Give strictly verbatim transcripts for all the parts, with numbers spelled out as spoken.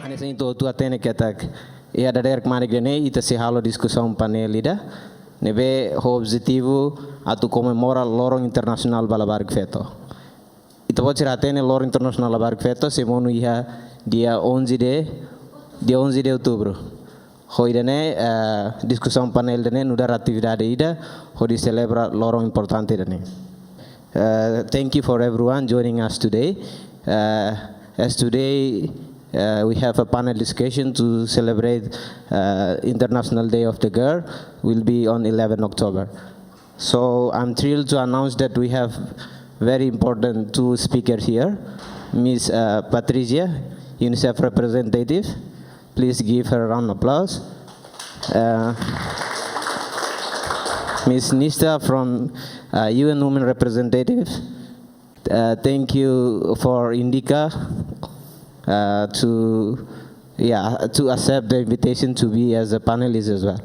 Hanesan ita hotu hatene katak iha dadeer kmanek ida-ne'e ita sei halo diskusaun painel ida ne'ebé ho objetivu atu komemora Loron Internasionál ba Labarik Feto. Ita-boot sira hatene Loron Internasionál Labarik Feto sei monu iha dia onze de, dia onze de outubro. Ho ida-ne'e, eh, diskusaun painel ida-ne'e nu'udar atividade ida hodi selebra loron importante ida-ne'e. Uh, thank you for everyone joining us today. Uh, as today, uh, we have a panel discussion to celebrate, uh, International Day of the Girl, will be on eleven October. So I'm thrilled to announce that we have very important two speakers here. Miss, uh, Patricia, UNICEF representative. Please give her a round of applause. Uh, Miss Nista from, uh, U N Women Representative. Uh, thank you for Indica, uh, to, yeah, to accept the invitation to be as a panelist as well.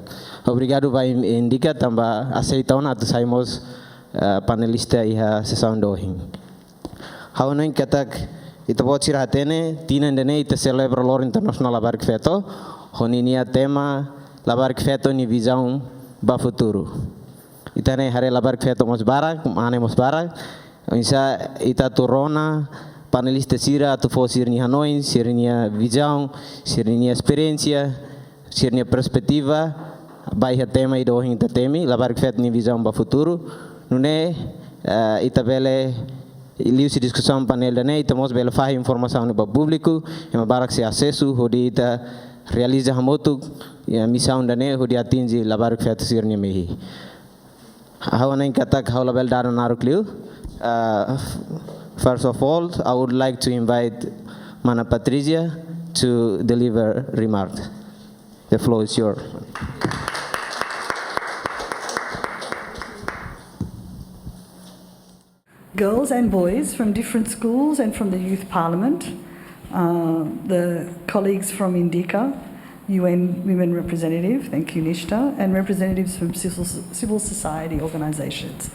Obrigadu ba In-, Indica tanba aseita ona atu sai mós, uh, panelista iha sesaun ida ohin. Ha'u hanoin katak ita-boot sira hatene, tinan ida-ne'e ita selebra Loron Internasionál Labarik Feto, ho ninia tema Labarik Feto nia vizaun ba futuru. Ita-nia haree labarik feto mós barak, mane mós barak. Oinsá ita atu rona panelista sira atu fó sira-nia hanoin, sira-nia vizaun, sira-nia esperiénsia, sira-nia perspetiva ba iha tema ida ohin ita temi, labarik feto nia vizaun ba futuru. Nune'e, eh, ita bele, liuhusi diskusaun painel ida-ne'e, ita mós bele fahe informasaun ne'e ba públiku, ema barak sei asesu, hodi ita realiza hamutuk, ya, misaun ida-ne'e, hodi atinje labarik feto sira-nia mehi. Ha'u hanoin katak ha'u labele dada naruk liu. Uh, f-, first of all, I would like to invite Mana Patricia to deliver remark. The floor is yours. Girls and boys from different schools and from the Youth Parliament, uh, the colleagues from Indica, U N Women Representative, thank you, Nishta, and representatives from civil, civil society organizations.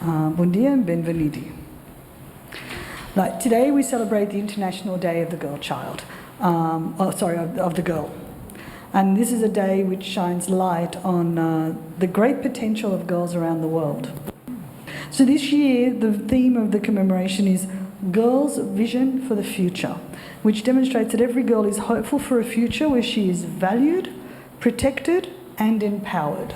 Uh, bom dia and benvenuti. Like, today we celebrate the International Day of the Girl Child. Um, oh, sorry, of, of the girl. And this is a day which shines light on, uh, the great potential of girls around the world. So this year, the theme of the commemoration is Girls' Vision for the Future, which demonstrates that every girl is hopeful for a future where she is valued, protected, and empowered.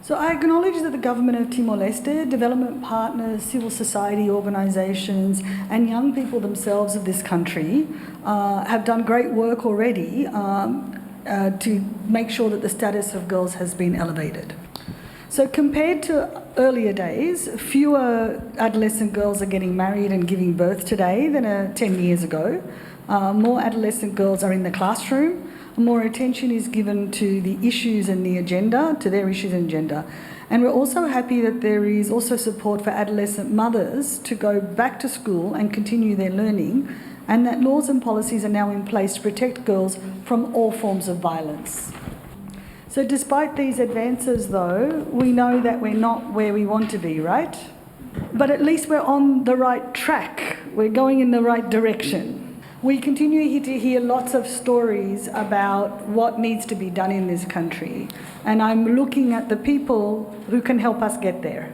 So I acknowledge that the government of Timor-Leste, development partners, civil society organizations, and young people themselves of this country, uh, have done great work already, um, uh, to make sure that the status of girls has been elevated. So compared to earlier days, fewer adolescent girls are getting married and giving birth today than, uh, ten years ago. Uh, more adolescent girls are in the classroom. More attention is given to the issues and the agenda, to their issues and agenda. And we're also happy that there is also support for adolescent mothers to go back to school and continue their learning, and that laws and policies are now in place to protect girls from all forms of violence. So despite these advances, though, we know that we're not where we want to be, right? But at least we're on the right track. We're going in the right direction. We continue he-, to hear lots of stories about what needs to be done in this country, and I'm looking at the people who can help us get there.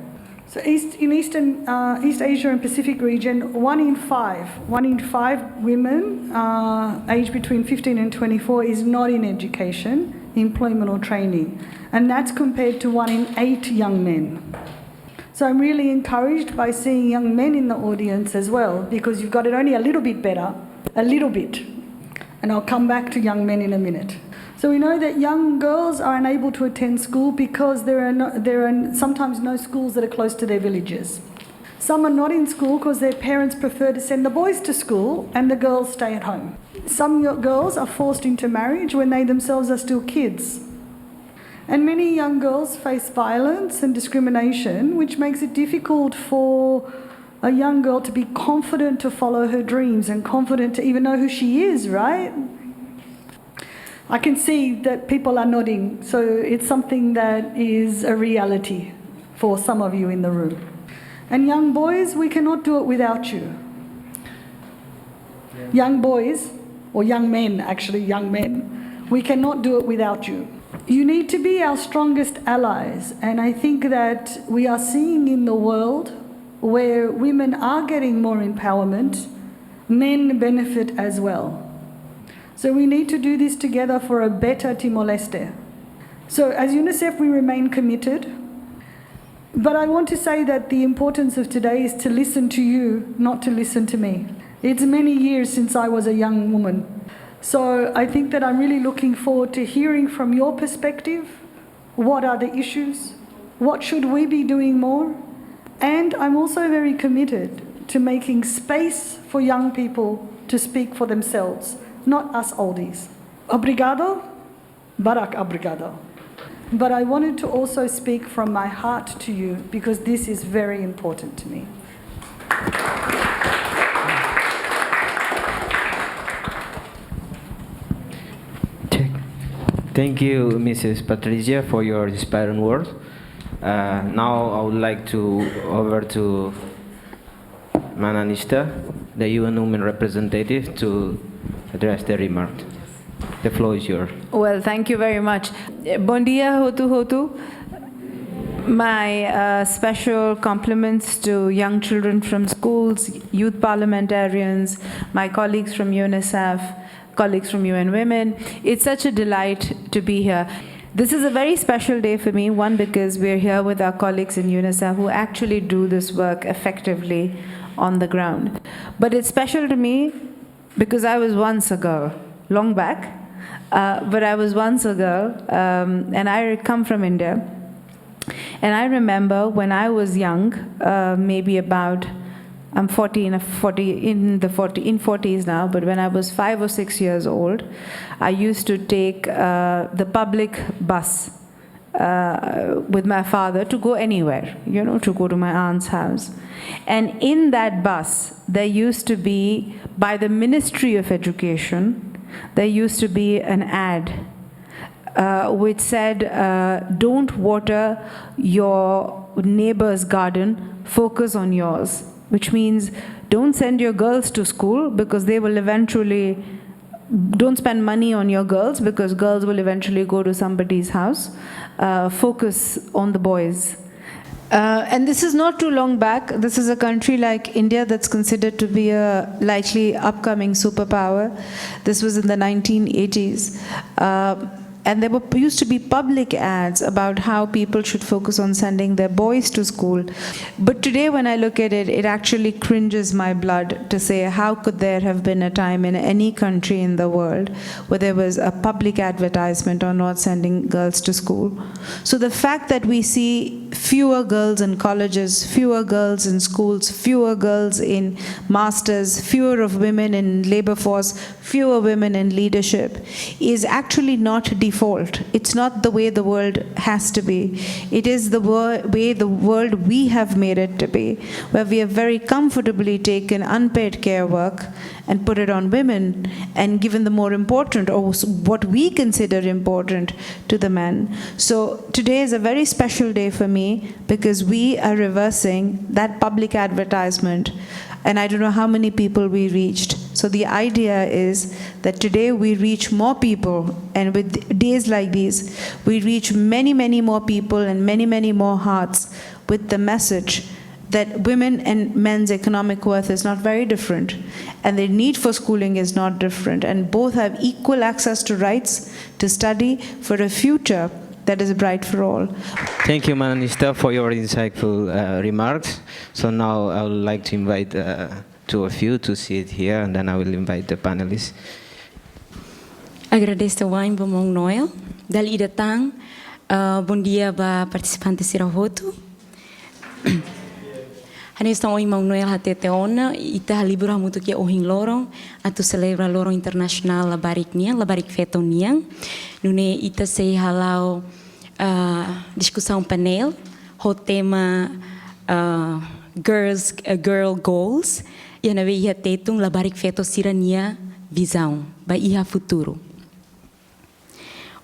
So East, in Eastern, uh, East Asia and Pacific region, one in five, one in five women, uh, aged between fifteen and twenty-four is not in education, employment or training. And that's compared to one in eight young men. So I'm really encouraged by seeing young men in the audience as well, because you've got it only a little bit better, a little bit. And I'll come back to young men in a minute. So we know that young girls are unable to attend school because there are no, there are sometimes no schools that are close to their villages. Some are not in school 'cause their parents prefer to send the boys to school and the girls stay at home. Some yo-, girls are forced into marriage when they themselves are still kids. And many young girls face violence and discrimination, which makes it difficult for a young girl to be confident to follow her dreams and confident to even know who she is, right? I can see that people are nodding, so it's something that is a reality for some of you in the room. And young boys, we cannot do it without you. Young boys, or young men, actually, young men. We cannot do it without you. You need to be our strongest allies, and I think that we are seeing in the world where women are getting more empowerment, men benefit as well. So we need to do this together for a better Timor-Leste. So as UNICEF, we remain committed. But I want to say that the importance of today is to listen to you, not to listen to me. It's many years since I was a young woman. So I think that I'm really looking forward to hearing from your perspective, what are the issues, what should we be doing more? And I'm also very committed to making space for young people to speak for themselves, not us oldies. Obrigado. Barak obrigado. But I wanted to also speak from my heart to you because this is very important to me. Check. Thank you, Missus Patricia, for your inspiring words. Uh, now I would like to over to Mana Nista, the U N Women representative, to address the remark. The floor is yours. Well, thank you very much. Bom dia, hotu hotu. My uh, special compliments to young children from schools, youth parliamentarians, my colleagues from UNICEF, colleagues from U N Women. It's such a delight to be here. This is a very special day for me, one, because we're here with our colleagues in UNICEF who actually do this work effectively on the ground. But it's special to me because I was once a girl, long back, uh, but I was once a girl, um, and I come from India. And I remember when I was young, uh, maybe about, I'm forty, in a forty, in the forty, in forties now, but when I was five or six years old, I used to take uh, the public bus uh, with my father to go anywhere, you know, to go to my aunt's house. And in that bus, there used to be, by the Ministry of Education, there used to be an ad uh, which said, uh, "Don't water your neighbor's garden, focus on yours," which means don't send your girls to school because they will eventually, don't spend money on your girls because girls will eventually go to somebody's house. Uh, focus on the boys. Uh, and this is not too long back. This is a country like India that's considered to be a likely upcoming superpower. This was in the nineteen eighties. Uh, and there were used to be public ads about how people should focus on sending their boys to school. But today, when I look at it, it actually cringes my blood to say, how could there have been a time in any country in the world where there was a public advertisement on not sending girls to school? So the fact that we see fewer girls in colleges, fewer girls in schools, fewer girls in masters, fewer of women in labor force, fewer women in leadership is actually not default. It's not the way the world has to be. It is the wor- way the world we have made it to be, where we have very comfortably taken unpaid care work and put it on women and given the more important, or s- what we consider important, to the men. So today is a very special day for me because we are reversing that public advertisement. And I don't know how many people we reached. So the idea is that today we reach more people, and with days like these, we reach many, many more people and many, many more hearts with the message that women and men's economic worth is not very different, and their need for schooling is not different, and both have equal access to rights to study for a future that is bright for all. Thank you, Mana Nista, for your insightful uh, remarks. So now I would like to invite uh, two of you to sit here, and then I will invite the panelists. Agradese wa'in ba maun Noel. Dala ida tan, uh, bom dia ba partisipante sira hotu. Hanesan ohin maun Noel hatete ona, ita halibur hamutuk iha ohin loron atu selebra Loron Internasionál Labarik nian, Labarik Feto nian. Nune'e ita sei hala'o ah, diskusaun painel ho tema ah, girls, ah, girl goals, iha ne'ebé iha Tetun, Labarik Feto sira-nia vizaun ba iha futuru.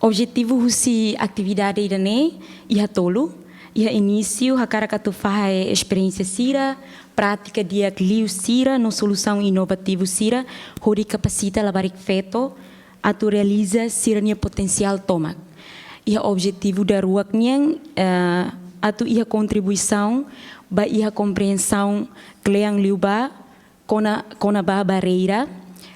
Objetivu husi atividade ida-ne'e iha tolu. Iha inísiu, hakarak atu fahe esperiénsia sira, prátika di'ak liu sira, no solusaun inovativu sira, hodi kapasita labarik feto atu realiza sira-nia potensiál tomak. Iha objetivu daruak nian, eh, atu iha kontribuisaun ba iha komprensaun kle'an liu ba kona, kona-ba barreira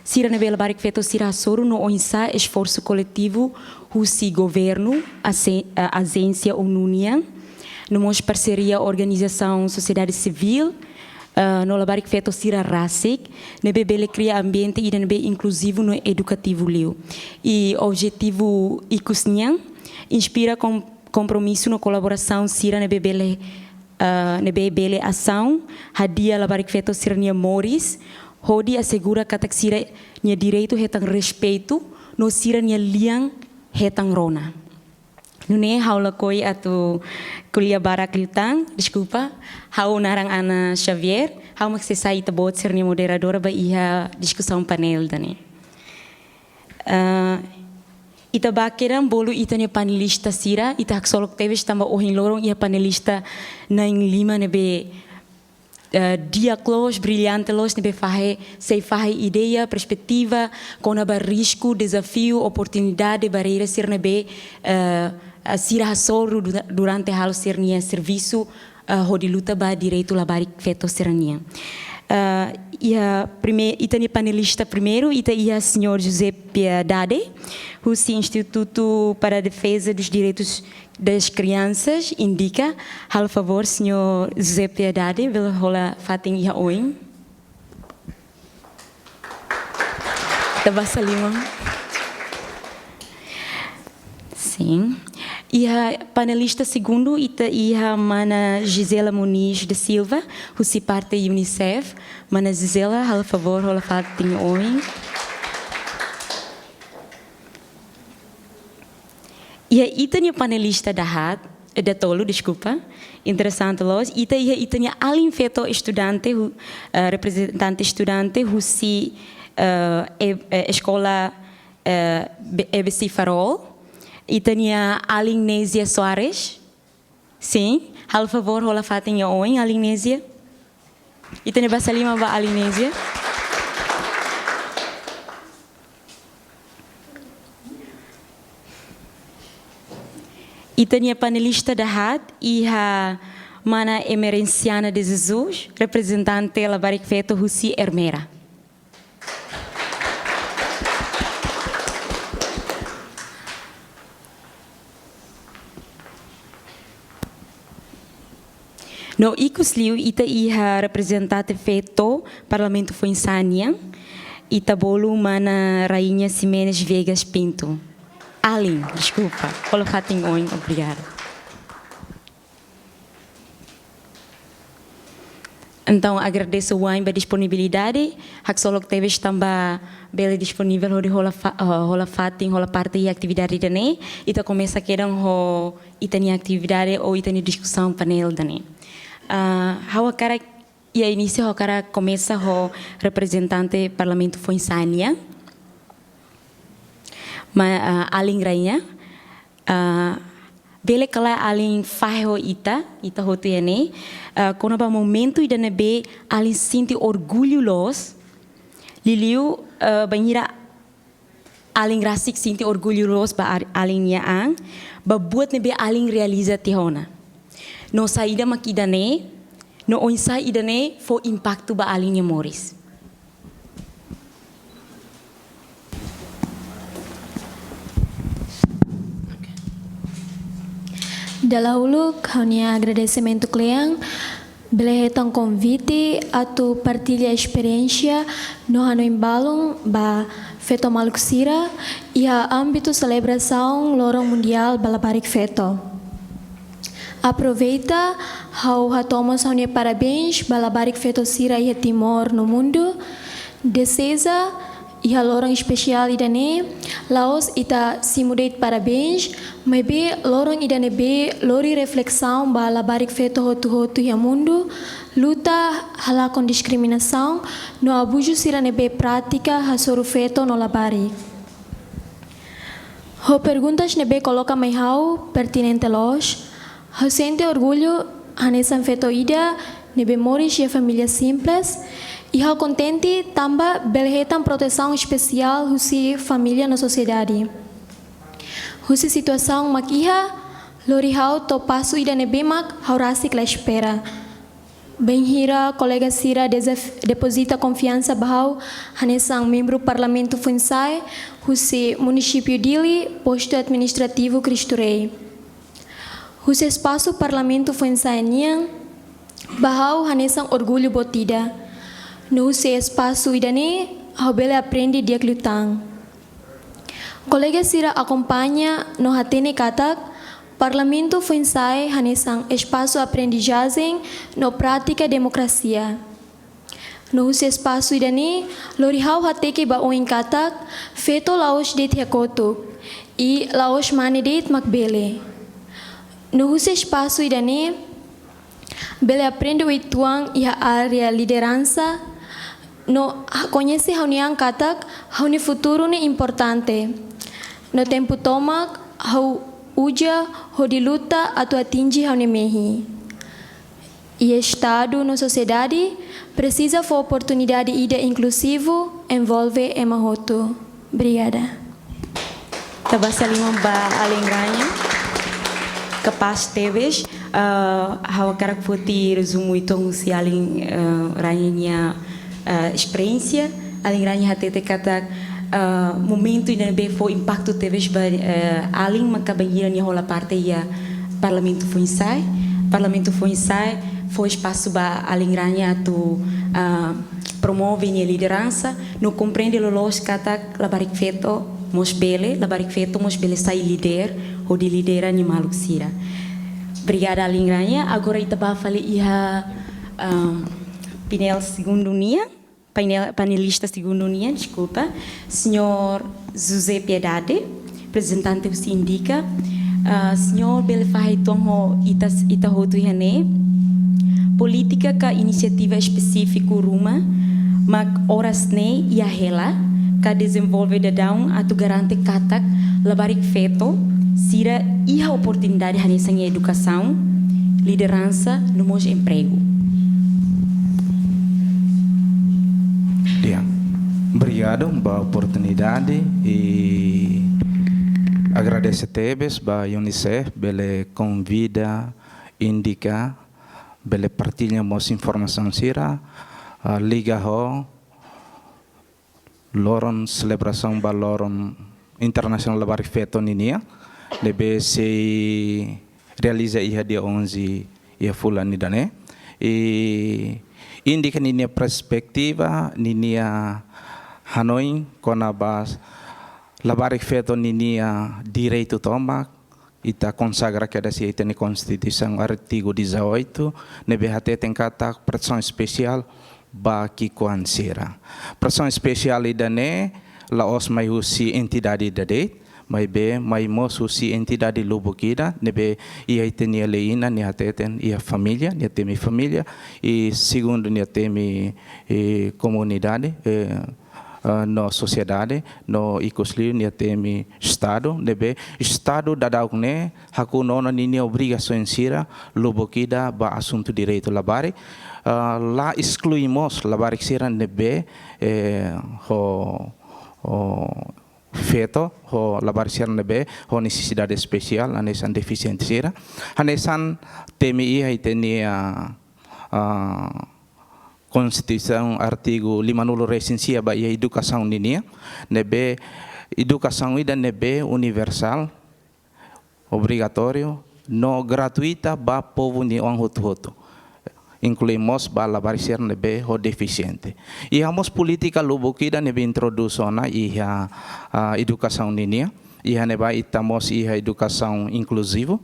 sira ne'ebé labarik feto sira hasoru no oinsá esforsu koletivu husi governu, ase-, a-, ajénsia ONU nian, no mós parseria organizasaun sosiedade sivíl, ah, no labarik feto sira rasik, ne'ebé bele kria ambiente ida ne'ebé inkluzivu no edukativu liu. I objetivu ikus nian, inspira kom-, kompromisu no kolaborasaun sira ne'ebé bele, ah, ne'ebé bele asaun, hadi'a labarik feto sira-nia moris, hodi asegura katak sira-nia direitu hetan respeitu, no sira-nia lian hetan rona. Nune'e ha'u lakohi atu ko'alia barak liután, deskulpa, ha'u naran Ana Xavier, ha'u mak sei sai ita-boot sira-nia moderadora ba iha diskusaun painel ida-ne'e. Ah, ita bá kedan bolu ita-nia panelista sira, ita haksolok tebes tanba ohin loron iha panelista na'in-lima ne'ebé, eh, di'ak loos, brillante loos, ne'ebé fahe, sei fahe ideia, perspetiva, kona-ba risku, dezafiu, oportunidade, barreira sira ne'ebé, eh, sira hasoru du-, durante halo sira-nia servisu, eh, hodi luta ba direitu labarik feto sira-nian. Eh, iha prime-, ita-nia panelista primeiru, ita iha Señór José Piedade, husi Instituto para a Defesa dos Direitos das Crianças, INDICA. Halo favór, Señór José Piedade, bele hola fatin iha oin. Ita basa liman. Sin. Iha panelista segundu, ita iha mana Gisela Moniz da Silva, husi parte UNICEF. Mana Gisela, halo favór, hola fatin oin. Iha ita-nia panelista dahaat, eh, datolu, deskulpa. Interesante loos. Ita iha ita-nia alin feto estudante, hu-, eh, reprezentante estudante, husi, eh, e-, eh, eskola, eh, be-, E B C Farol. Ita-nia alin Nézia Soares. Sin, halo favór hola fatin iha oin, alin Nézia. Ita-nia basa liman ba alin Nézia. Ita-nia panelista dahaat iha mana Emerenciana de Jesus, reprezentante labarik feto husi Ermera. No ikus liu ita iha reprezentante feto Parlamentu Foinsa'an nian, ita bolu mana Rainha Ximenes Viegas Pinto. Alin, deskulpa. Hola fatin oin, obrigada. Entaun, agradeço wa'in ba disponibilidade, haksolok tebes tanba bele disponivel hodi hola fa-, eh, hola fatin, hola parte iha atividade ida-ne'e. Ita komesa kedan ho ita-nia atividade ou ita-nia diskusaun painel ida-ne'e. Ah, ha'u hakarak, iha inísiu ha'u hakarak komesa ho reprezentante Parlamentu Foinsa'an nian. Ma, ah, alin Rainha, ah, bele ka lae alin fahe ho ita, ita hotu iha ne'e, ah, kona-ba momentu ida ne'ebé alin sente orgullu loos, liuliu, ah, bainhira alin rasik sente orgullu loos ba ar-, alin nia an, ba buat ne'ebé alin realiza tiha ona. No saida mak ida-ne'e, no oinsá ida-ne'e fó impaktu ba alin nia moris. Dala uluk, ha'u-nia agradesimentu kle'an, bele hetan konvite atu partilla esperiénsia no hanoin balun ba feto maluk sira iha ámbitu selebrasaun Loron Mundiál ba Labarik Feto. Aproveita, ha'u hato'o mós ha'u-nia parabéns ba labarik feto sira iha Timor no mundu. Deseja, iha loron espesiál ida-ne'e, la'ós ita simu de'it parabéns, maibé loron ida ne'ebé lori reflesaun ba labarik feto hotu-hotu iha mundu, luta halakon diskriminasaun no abuzu sira ne'ebé pratika hasoru feto no labarik. Ho perguntas ne'ebé koloka mai ha'u pertinente loos, Ha'u sente orgullu hanesan feto ida ne'ebé moris iha família simples, i ha'u kontente tanba bele hetan protesaun espesiál husi família no sosiedade. Husi situasaun mak iha, lori ha'u to'o pasu ida ne'ebé mak ha'u rasik la espera. Bainhira kolega sira dezaf-, depozita konfiansa ba ha'u hanesan membru Parlamentu Foinsa'e husi Munisípiu Dili, Postu Administrativu Cristo Rei. Husi espasu Parlamentu Foinsa'e nian, ba ha'u hanesan orgullu boot ida. No husi espasu ida-ne'e, ha'u bele aprende di'ak liután. Kolega sira akompaña no hatene katak, Parlamentu Foinsa'e hanesan espasu aprendizajen no prátika demokrasia. No husi espasu ida-ne'e, lori ha'u hateke ba oin katak, feto la'ós de'it iha kotuk, i la'ós mane de'it mak bele. No husi espasu ida-ne'e, bele aprende uitoan iha área lideransa, no ha-, koñese ha'u-nia an katak, ha'u-nia futuru ne'e importante. No tempu tomak, ha'u uza hodi luta atu atinje ha'u-nia mehi. I Estadu no sosiedade presiza fó oportunidade ida inkluzivu, envolve ema hotu. Obrigada. Ita basa liman ba alin Raña. Kapás tebes, ah, ha'u hakarak foti rezumu uitoan husi alin, ah, Raña nia, ah, esperiénsia. Alin Raña hatete katak, ah, momentu ida ne'ebé fó impaktu tebes ba, eh, alin maka bainhira nia hola parte iha Parlamentu Foinsa'e. Parlamentu Foinsa'e fó espasu ba alin Raña atu, ah, promove nia lideransa, no komprende loloos katak labarik feto mós bele, labarik feto mós bele sai líder, hodi lidera nia maluk sira. Obrigada, alin Raña. Agora ita bá fali iha, ah, painel segundu nian, painel, panelista segundu nian, deskulpa, señór José Piedade, reprezentante husi INDICA. Ah, señór bele fahe uitoan ho ita, ita hotu iha ne'e. Polítika ka inisiativa espesífiku ruma mak oras ne'e iha hela ka dezenvolve daudaun atu garante katak labarik feto sira iha oportunidade hanesan iha edukasaun, lideransa, no mós empregu. Di'ak. Obrigadu ba oportunidade i agradese tebes ba UNICEF bele konvida INDICA bele partilla mós informasaun sira, ah, liga ho loron selebrasaun ba Loron Internasionál Labarik Feto ninian, ne'ebé sei realiza iha dia onze iha fulan ida-ne'e. I INDICA ninia perspetiva, ninia hanoin kona-ba labarik feto ninia direitu tomak, ita konsagra kedas iha ita-nia Konstituisaun artigu dezoito, ne'ebé hateten katak protesaun espesiál ba ki'ikoan sira. Protesaun espesiál ida-ne'e la'ós mai husi entidade ida de'it, maibé mai mós husi entidade lubuk ida, ne'ebé iha ita-nia lei-inan nia hateten iha família, nia temi família, i segundu nia temi, eh, komunidade, eh, ah, no sosiedade, no ikus liu nia temi Estadu, ne'ebé Estadu daudauk ne'e hakun ona ninia obrigasaun sira lubuk ida ba asuntu direitu labarik, ah, la esklui mós labarik sira ne'ebé, eh, ho, ho feto, ho labarik sira ne'ebé ho nesesidade espesiál, hanesan defisiente sira. Hanesan temi iha ita-nia, ah, Konstituisaun artigu limanulu-resin-sia ba iha edukasaun ninian, ne'ebé edukasaun ida ne'ebé universál, obrigatóriu, no gratuita ba povu nia oan hotu-hotu. Inklui mós ba labarik sira ne'ebé ho defisiente. Iha mós polítika lubuk ida ne'ebé introdús ona iha, ah, edukasaun ninian. Iha ne'ebá ita mós iha edukasaun inkluzivu.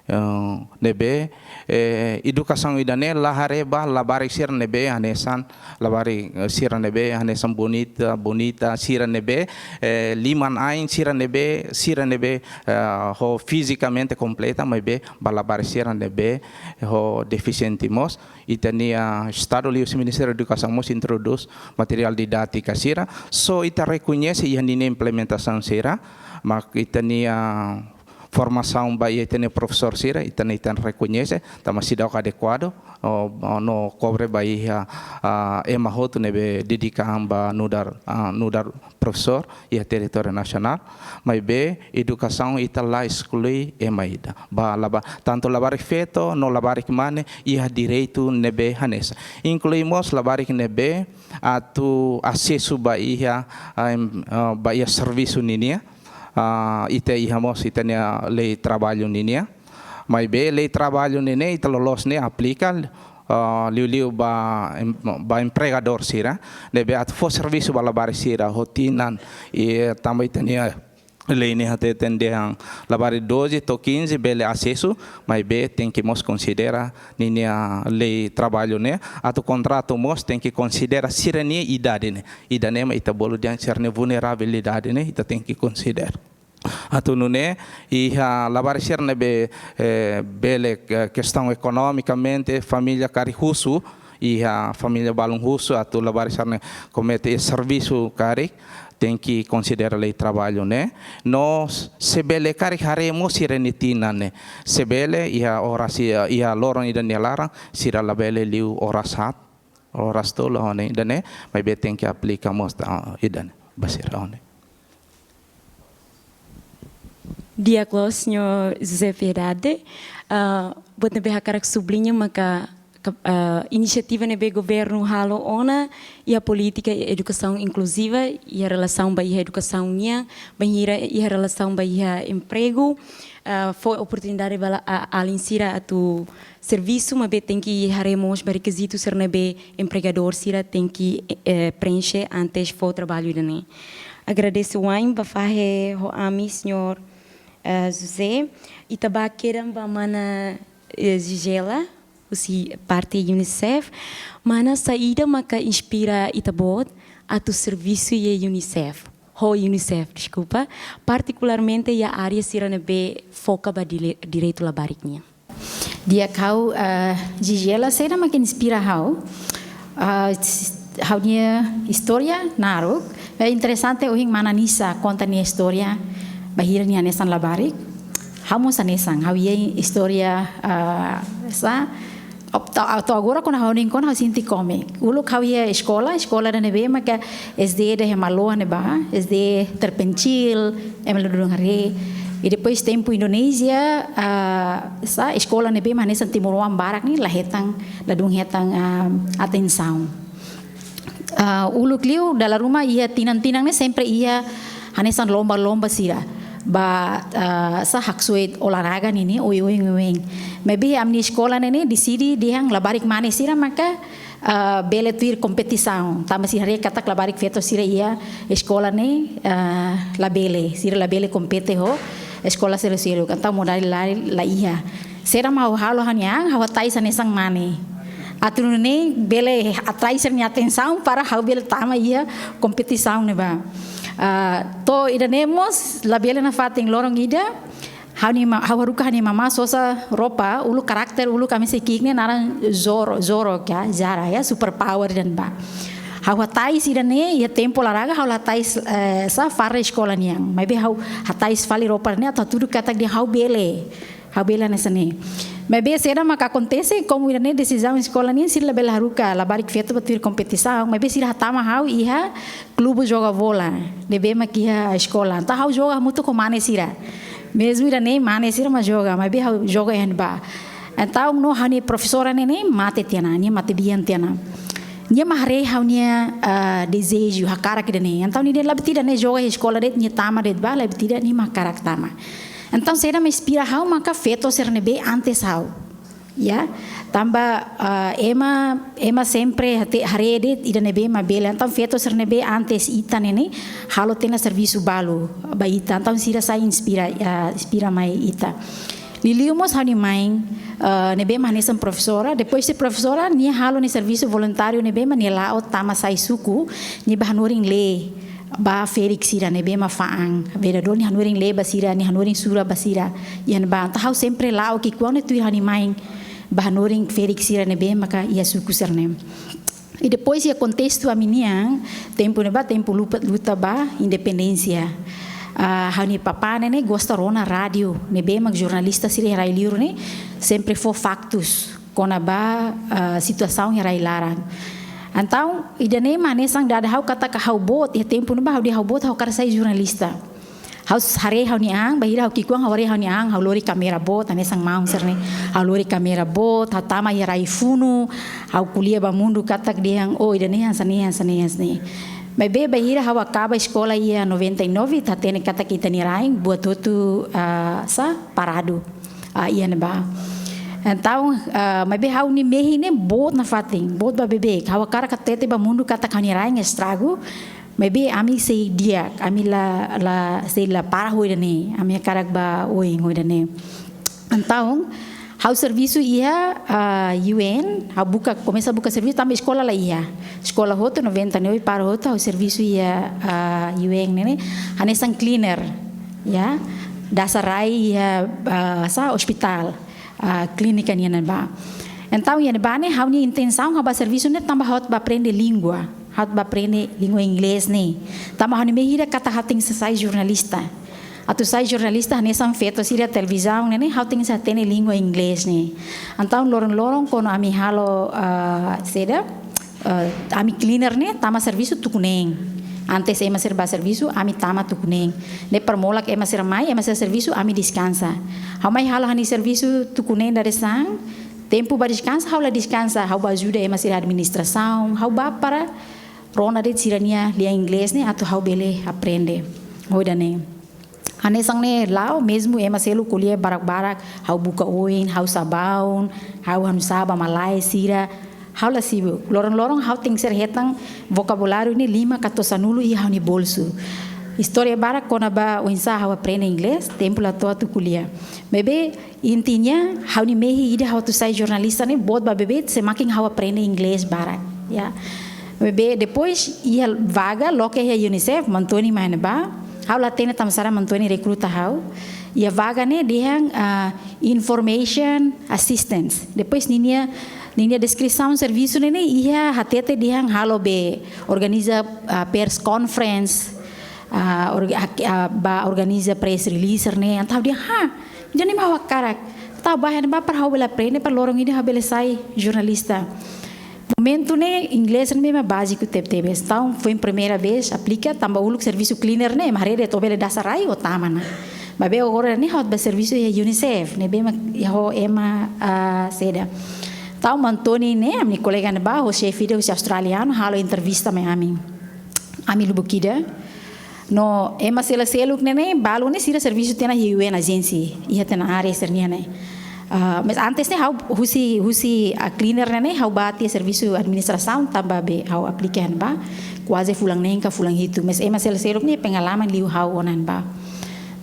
Eh, ne'ebé, eh, edukasaun ida-ne'e la haree ba labarik sira ne'ebé hanesan, labarik, eh, sira ne'ebé hanesan bonita, bonita, sira ne'ebé, eh, liman-ain, sira ne'ebé, sira ne'ebé, eh, ho fizikamente kompleta, maibé ba labarik sira ne'ebé ho defisiente mós. Ita-nia Estadu liuhusi Ministériu Edukasaun mós introdús materiál didátika sira. Só ita rekoñese iha ninia implementasaun sira, mak ita-nia formasaun ba iha ita-nia profesór sira, ita-nia, ita rekoñese, tanba seidauk adekuadu, o, o, no kobre ba iha, ah, ema hotu ne'ebé dedika an ba nu'udar, ah, nu'udar profesór iha territóriu nasionál, maibé edukasaun ita la esklui ema ida. Ba laba-, tantu labarik feto no labarik mane iha direitu ne'ebé hanesan. Inklui mós labarik ne'ebé atu asesu ba iha, ah, em, ah, ba iha servisu ninian, ah, ita iha mós ita-nia lei traballu ninian. Maibé lei traballu ne'e ne'e ita loloos ne'e aplika, ah, liuliu ba em-, ba empregadór sira ne'ebé atu fó servisu ba labarik sira ho tinan, i tanba ita-nia lei ne'e hateten dehan labarik doze to'o quinze bele asesu, maibé tenke mós konsidera ninia lei traballu ne'e, atu kontratu mós tenke konsidera sira-nia idade ne'e. Ida-ne'e mak ita bolu dehan sira-nia vulnerabilidade ne'e, ita tenke konsidera. Atu nune'e, iha labarik sira ne'ebé, eh, bele, eh, kestaun ekonomikamente, família karik husu, iha família balun husu, atu labarik sira-ne'e komete servisu karik, tenke konsidera lei traballu ne'e. No se bele karik haree mós sira-nia tinan ne'e. Se bele, iha oras, iha, iha loron ida nia laran, sira labele liu oras haat, oras tolu, oh, ne'e, ida-ne'e, maibé tenke aplika mós, ah, ida-ne'e, ba sira, oh, ne'e. Di'ak loos, señór José Piedade. Ah, buat ne'ebé hakarak subliña maka, ka-, ah, inisiativa ne'ebé governu halo ona iha polítika edukasaun inkluziva, iha relasaun ba iha edukasaun nian, bainhira iha relasaun ba iha empregu, ah, fó oportunidade ba la-, a-, alin sira atu servisu, maibé tenke haree mós ba rekizitu sira ne'ebé empregadór sira tenke, eh, preenxe antes fó traballu ida-ne'e. Agradese wa'in ba fahe ho ami, señór, eh, José. Ita bá kedan ba mana, eh, Gisela, husi parte UNICEF. Mana, saida maka inspira ita-boot atu servisu iha UNICEF? Ho UNICEF, deskulpa. Partikularmente iha área sira ne'ebé foka ba dile-, direitu labarik nian. Di'ak, ha'u, eh, Gisela, saida mak inspira ha'u? Ah, s-, ha'u-nia istória naruk. Eh, interesante, ohin mana Nisa konta nia istória bainhira nia hanesan labarik. Ha'u mós hanesan, ha'u iha istória, ah, sá, ap-, to-, to'o agora kuandu ha'u hanoin kona ha'u sente kómiku. Uluk ha'u iha eskola, eskola ida ne'ebé maka S D ida iha Maloa ne'ebá, S D terpencil, ema ladún haree. I depois tempu Indonézia, ah, sá, eskola ne'ebé mak hanesan timoroan barak ne'e la hetan, ladún hetan, ah, atensaun. Ah, uluk liu dala ruma iha tinan-tinan ne'e sempre iha hanesan lomba-lomba sira. Ba, ah, sá, haksoit olahraga ne'e ne'e, oioin, oioin. Maibé ami-nia eskola ne'e ne'e deside dehan labarik mane sira maka, ah, bele tuir kompetisaun. Tanba sira haree katak labarik feto sira iha eskola ne'e, ah, labele. Sira labele kompete ho eskola seluk-seluk. Entaun modalidade la iha. Saida mak ha'u halo ha'u-nia an, ha'u hatais hanesan mane. Atu nune'e bele atrai sira-nia atensaun para ha'u bele tama iha kompetisaun ne'ebá. Ah, to'o ida-ne'e mós labele nafatin, loron ida, ha'u-nia ma-, ha'u haruka ha'u-nia mamá sosa roupa, uluk karakter uluk ami sei ki'ik ne'e naran Zoro, Zoro ka, Zara ya, super power ida-ne'ebá. Ha'u hatais ida-ne'e, iha tempu olahraga ha'u la hatais, eh, sá, farda eskola nian. Maibé ha'u hatais fali roupa ne'e atu hatudu katak dehan ha'u bele. Ha'u bele hanesan ne'e. Maibé saida maka akontese, komu ida-ne'e desizaun eskola nian, sira labele haruka labarik feto ba tuir kompetisaun, maibé sira hatama ha'u iha klube joga bola ne'ebé mak iha eskola. Entaun ha'u joga hamutuk ho mane sira. Mezmu ida-ne'e mane sira mak joga, maibé ha'u joga iha ne'ebá. Entaun no ha'u-nia profesora ne'e ne'e mate tiha ona, nia matebian tiha ona. Nia mak haree ha'u-nia, ah, dezeju, hakarak ida-ne'e. Entaun nia dehan labele ida-ne'e joga iha eskola de'it, nia tama de'it ba, labele ida, nia mak hakarak tama. Entaun saida mak inspira ha'u maka feto sira ne'ebé antes ha'u. Ya, tanba, ah, ema, ema sempre hate-, haree de'it ida ne'ebé mak bele. Entaun feto sira ne'ebé antes ita ne'e ne'e halo tiha ona servisu balu ba ita. Entaun sira sai inspira, ah, inspira mai ita. Liuliu mós ha'u-nia main, ah, ne'ebé mak hanesan profesora. Depois de profesora, nia halo nia servisu voluntáriu ne'ebé mak nia la'o tama sai suku, nia bá hanorin lee ba ferik sira ne'ebé mak fa'an. Beda duni hanorin lee ba sira, nia hanorin sura ba sira. Iha ne'ebá, entaun ha'u sempre la'o ki'ik-oan ne'e tuir ha'u-nia main bá hanorin ferik sira ne'ebé maka iha suku sira-ne'e. I depois iha kontestu ami-nian, tempu ne'ebá, tempu lupa, luta ba independénsia. Ah, ha'u-nia papá ne'e, ne'e gosta rona rádiu ne'ebé mak jornalista sira iha rai-liur ne'e sempre fó faktus kona-ba, ah, situasaun iha rai-laran. Entaun, ida-ne'e mak hanesan dada ha'u katak ha'u boot, iha tempu ne'ebá ha'u dehan ha'u boot, ha'u hakarak sai jornalista. Ha'u s-, haree ha'u-nia an, bainhira ha'u ki'ikoan ha'u haree ha'u-nia an, ha'u lori kámera boot, hanesan maun sira-ne'e, ha'u lori kámera boot, ha'u tama iha rai funu, ha'u ko'alia ba mundu katak dehan, oh, ida-ne'e hanesan ne'e, hanesan ne'e, hanesan ne'e. Maibé bainhira ha'u akaba eskola iha noventa e nove, ita hatene katak ita-nia rain buat hotu, ah, sá, paradu. Ah, iha ne'ebá. Entaun, ah, maibé ha'u-nia mehi ne'e boot nafatin, boot ba beibeik. Ha'u hakarak hatete ba mundu katak ha'u-nia rain estragu, maibé ami sei di'ak, ami la, la, sei la para ho ida-ne'e, ami hakarak bá oin ho ida-ne'e. Entaun, ha'u servisu iha, ah, U N, ha'u buka, komesa buka servisu tanba eskola la iha. Eskola hotu, noventa e nove para hotu, ha'u servisu iha, ah, U N ne'e, ne'e, hanesan cleaner, ya. Dasa rai iha, ah, sá, ospitál, ah, klínika nian ne'ebá. Entaun, iha ne'ebá ne'e, ha'u-nia intensaun ha'u bá servisu ne'e tanba ha'u atu bá aprende língua. Ha'u atu bá aprende língua inglés ne'e. Tanba ha'u-nia mehi ida katak ha'u tenke sai jornalista. Atu sai jornalista hanesan feto sira televizaun ne'e, ne'e, ha'u tenke hatene língua inglés ne'e. Entaun loron-loron kuandu ami halo, ah, saida, ah, ami cleaner ne'e, tama servisu tuku neen. Antes ema sira bá servisu, ami tama tuku neen. Ne'e para molok ema sira mai, ema sira servisu, ami deskansa. Ha'u mai halo ha'u-nia servisu tuku neen dadeer-saan, tempu bá deskansa, ha'u la deskansa, ha'u bá ajuda ema sira administrasaun, ha'u bá para rona de'it sira-nia lian inglés ne'e atu ha'u bele aprende. Ho ida-ne'e. Hanesan ne'e la'o mezmu ema seluk ko'alia barak-barak, ha'u buka oin, ha'u sabaun, ha'u hanu saba malae sira, ha'u la sibuk. Loron-loron ha'u tenke hetan vokabuláriu ne'e lima ka to'o sanulu iha ha'u-nia bolsu. Istória barak kona-ba oinsá ha'u aprende inglés, tempu la to'o atu ko'alia. Maibé intinya, ha'u-nia mehi ida ha'u atu sai jornalista ne'e, boot ba beibeik, semakin ha'u aprende inglés barak, ya. Maibé depois, iha vaga, loke iha UNICEF, Mantoni mai ne'ebá, ha'u la hatene tanbasá Mantoni rekruta ha'u. Iha vaga ne'e dehan, ah, information assistance. Depois ninia, ninia deskrisaun servisu ne'e, ne'e iha hatete dehan halo be organiza, ah, press conference, ah, orga-, ah, ah, bá organiza press release ne'e. Entaun dehan, ha, ida-ne'e mak ha'u hakarak. Entaun bá iha ne'ebá para ha'u bele aprende, para loron ida ha'u bele sai jornalista. Momentu ne'e, inglés ne'e mak báziku tebetebes. Entaun, foin primeira vez aplika, tanba uluk servisu cleaner ne'e, ema haree de'it ó bele dasa rai, ó tama ona. Maibé agora ne'e, ha'u bá servisu iha UNICEF, ne'ebé mak, iha ho ema, ah, saida. Entaun, Mantoni ne'e, ami kolega ne'ebá, ho xefe ida, husi australianu, halo entrevista mai ami. Ami lubuk ida. No ema sira seluk ne'e, ne'e, balu ne'e sira servisu tiha ona iha U N agency, iha tiha ona área sira-nian ne'e. Ah, mas antes ne'e ha'u husi, husi, ah, cleaner ne'e, ne'e, ha'u bá tiha servisu administrasaun tanba be ha'u aplika iha ne'ebá. Kuaze fulan neen ka fulan hitu. Mas ema sira seluk ne'e pengalaman liu ha'u ona iha ne'ebá.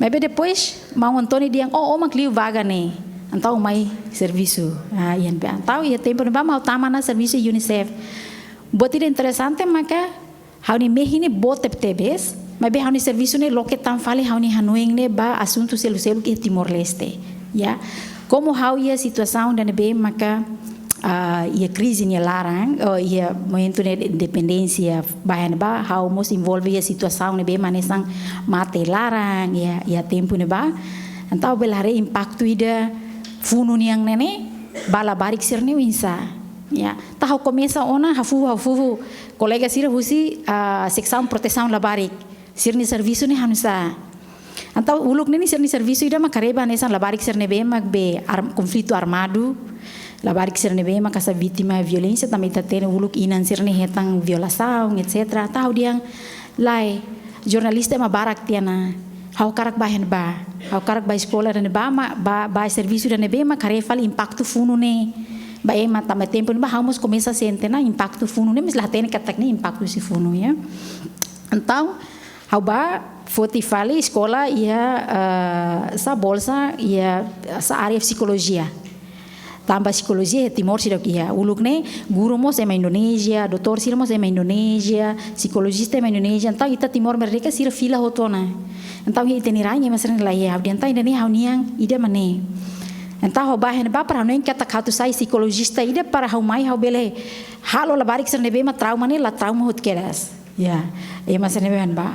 Maibé depois, maun Mantoni dehan, oh, ó mak liu vaga ne'e. Entaun mai servisu. Ah, iha ne'ebá. Entaun iha tempu ne'ebá mak ha'u tama ona servisu UNICEF. Buat ida interesante maka ha'u-nia mehi ne'e boot tebetebes, maibé ha'u-nia servisu ne'e loke tan fali ha'u-nia hanoin ne'e ba asuntu seluk-seluk iha Timor-Leste, ya. Komu ha'u iha situasaun ida ne'ebé maka, ah, iha krize nia laran, oh, iha momentu ne'e independénsia ba iha ne'ebá, ha'u mós envolve iha situasaun ne'ebé mak hanesan mate laran, iha, iha tempu ne'ebá. Entaun bele haree impaktu ida funu nian ne'e ne'e, ba labarik sira-ne'e oinsá. Ya, entaun ha'u komesa ona hafuhu, hafuhu kolega sira husi, ah, seksaun protesaun labarik. Sira-nia servisu ne'e hanesan. Entaun uluk ne'e ne'e sira-nia servisu ida mak haree ba hanesan labarik sira ne'ebé mak be ar-, konflitu armadu. Labarik sira ne'ebé mak hanesan vítima violénsia, tanba ita hatene uluk inan sira ne'e hetan violasaun, et cetera. Entaun ha'u dehan, lae, jornalista ema barak tiha ona. Ha'u hakarak bá iha ne'ebá. Ha'u hakarak bá eskola iha ne'ebá, mak bá, bá servisu iha ne'ebé mak haree fali impaktu funu ne'e ba ema, tanba tempu ne'ebá ha'u mós komesa sente ona impaktu funu ne'e, mas la hatene katak ne'e impaktu husi funu, ya. Entaun, ha'u bá foti fali eskola iha, eh, sá bolsa iha sá área psikolojia. Tanba psikolojia iha Timor seidauk iha. Uluk ne'e, guru mós ema Indonézia, doutór sira mós ema Indonézia, psikolojista ema Indonézia. Entaun ita Timor Merdeka sira fila hotu ona. Entaun iha ita-nia rain ema sira-ne'e la iha. Ha'u dehan entaun ida-ne'e ha'u-nian ida mak ne'e. Entaun ha'u bá iha ne'ebá para hanoin katak atu sai psikolojista ida para ha'u mai ha'u bele halo labarik sira ne'ebé mak trauma ne'e la trauma hotu kedas. Ya, ema sira ne'ebé mak bá.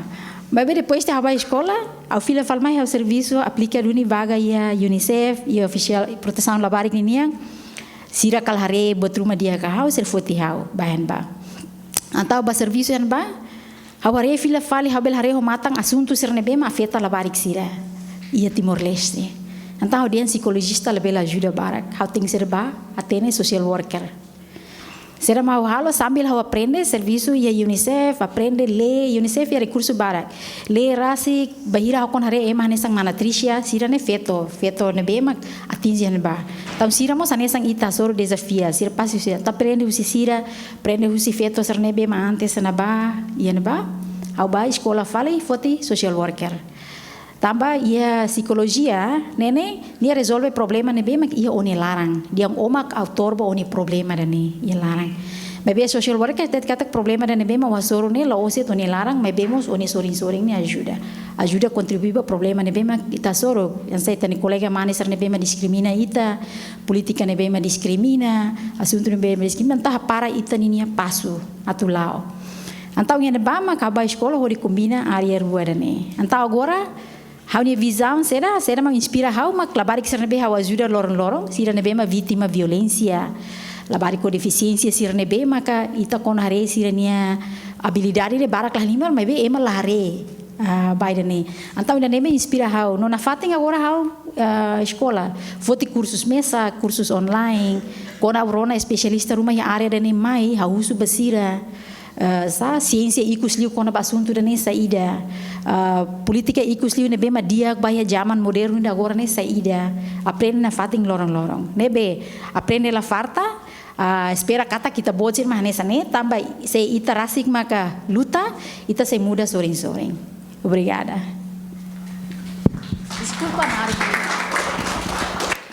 Maibé depois de ha'u bá eskola, ha'u fila fali mai ha'u servisu, aplika duni vaga iha UNICEF, iha ofisiál protesaun labarik ninian. Sira kala haree buat ruma di'ak ka ha'u, sira foti ha'u bá iha ne'ebá. Entaun bá servisu iha ne'ebá, ha'u haree fila fali, ha'u bele haree ho matan asuntu sira ne'ebé mak afeta labarik sira iha Timor-Leste. Entaun ha'u dehan psikolojista labele ajuda barak. Ha'u tenke ser bá hatene social worker. Saida mak ha'u halo sambil ha'u aprende servisu iha UNICEF, aprende lee, UNICEF iha rekursu barak. Lee rasik, bainhira ha'u kona haree ema hanesan mana Tricia, sira-ne'e feto, feto ne'ebé mak atinje iha ne'ebá. Entaun sira mós hanesan ita hasoru dezafia, sira pasti sira. Entaun aprende husi sira, aprende husi feto sira ne'ebé mak antes iha ne'ebá, iha ne'ebá. Ha'u bá eskola fali foti social worker. Tanba iha psikolojia, ne'e ne'e, nia rezolve problema ne'ebé mak iha ó-nia laran. Dehan ó mak autór ba ó-nia problema ida-ne'e iha laran. Maibé social worker dehan katak problema ida ne'ebé mak ó hasoru ne'e la'ós de'it ó-nia laran, maibé mós ó-nia sorin-sorin nia ajuda. Ajuda kontribui ba problema ne'ebé mak ita hasoru. Hanesan ita-nia kolega mane sira ne'ebé mak diskrimina ita, polítika ne'ebé mak diskrimina, asuntu ne'ebé mak diskrimina, entaun hapara ita ninia pasu atu la'o. Entaun iha ne'ebá mak ha'u bá eskola hodi kombina área rua ida-ne'e. Entaun agora, ha'u-nia vizaun saida, saida mak inspira ha'u mak labarik sira ne'ebé ha'u ajuda loron-loron, sira ne'ebé mak vítima violénsia, labarik ho defisiénsia sira ne'ebé maka ita kona haree sira-nia abilidade ne'e barak la halimar, maibé ema la haree, ah, ba ida-ne'e. Entaun ida-ne'e mak inspira ha'u. No nafatin agora ha'u, ah, eskola, foti kursus mesak, kursus online, kona ha'u rona espesialista ruma iha área ida-ne'e mai, ha'u husu ba sira. Eh, sá, siénsia ikus liu kona-ba asuntu ida-ne'e saida. Eh, polítika ikus liu ne'ebé mak di'ak ba iha zaman modernu ida agora ne'e saida. Aprende nafatin loron-loron. Ne'ebé, aprende la falta, ah, espera katak ita-boot sira mak hanesan ne'e, tanba se ita rasik maka luta, ita sei muda sorin-sorin. Obrigada. Deskulpa, Mari.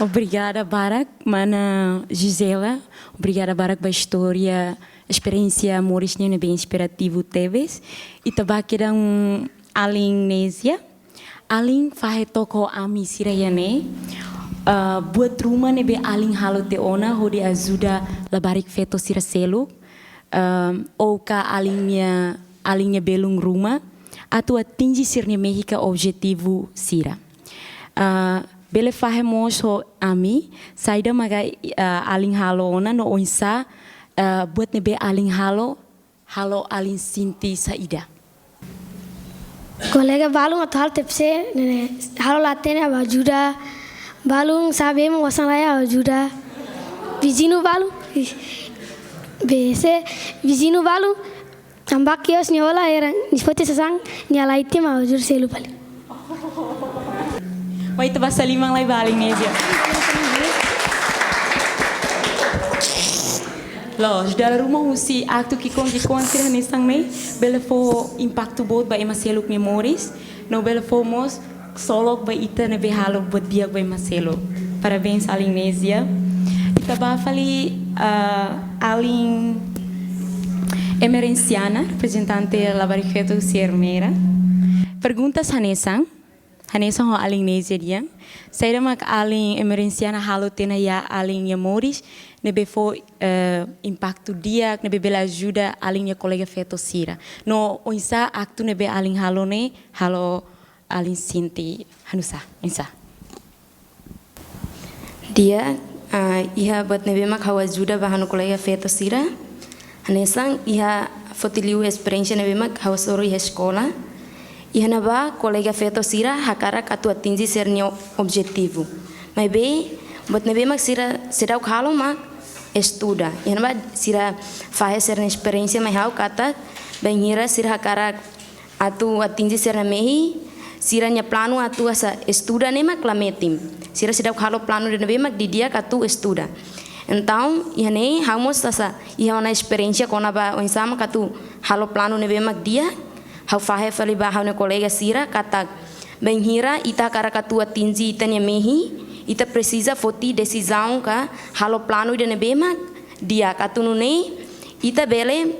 Obrigada barak, mana Gisela. Obrigada barak ba istória, esperiénsia moris ne'e ne'ebé inspirativu tebes. Ita bá kedan alin Nézia. Alin fahe took ho ami sira iha ne'e. Ah, buat ruma ne'ebé alin halo tiha ona hodi ajuda labarik feto sira seluk. Ah, ou ka alin nia, alin nia belun ruma atu atinje sira-nia mehi ka objetivu sira. Ah, bele fahe mós ho ami, saida maka, ah, alin halo ona no oinsá, ah, buat ne'ebé alin halo, halo alin sente saida. Kolega balun atu halo T P C, ne'e halo la hatene ha'u ajuda. Balun sa'e bee mak osan laiha ha'u ajuda. Viziñu balun, be se, viziñu balun, tanba kios nia hola hela, nia foti sasán, nia halai tiha mak ha'u ajuda selu fali. Mai ita basa liman lai ba alin Nézia. Loos, dala ruma husi aktu ki'ikoan ki'ikoan sira hanesan ne'e, bele fó impaktu boot ba ema seluk nia moris, no bele fó mós ksolok ba ita ne'ebé halo buat di'ak ba ema seluk. Parabéns, alin Nézia. Ita bá fali, ah, alin Emerenciana, reprezentante labarik feto husi Ermera. Perguntas hanesan, hanesan ho alin Nézia dehan. Saida mak alin Emerenciana halo tiha ona iha alin nia moris, ne'ebé fó, eh, impaktu di'ak, ne'ebé bele ajuda alin nia kolega feto sira. No oinsá aktu ne'ebé alin halo ne'e, halo alin sente hanu'usá, oinsá? Di'ak, ah, iha buat ne'ebé mak ha'u ajuda ba ha'u-nia kolega feto sira. Hanesan iha foti liu esperiénsia ne'ebé mak ha'u hasoru iha eskola. Iha ne'ebá kolega feto sira hakarak atu atinje sira-nia objetivu. Maibé, buat ne'ebé mak sira seidauk halo mak estuda. Iha ne'ebá sira fahe sira-nia esperiénsia mai ha'u katak, bainhira sira hakarak atu atinje sira-nia mehi, sira-nia planu atu hasa'e estuda ne'e mak la metin. Sira seidauk halo planu ida ne'ebé mak didi'ak atu estuda. Entaun, iha ne'e ha'u mós hasa'e, iha ona esperiénsia kona-ba oinsá mak atu halo planu ne'ebé mak di'ak, ha'u fahe fali ba ha'u-nia kolega sira katak, bainhira ita hakarak atu atinje ita-nia mehi, ita presiza foti desizaun ka halo planu ida ne'ebé mak di'ak atu nune'e, ita bele,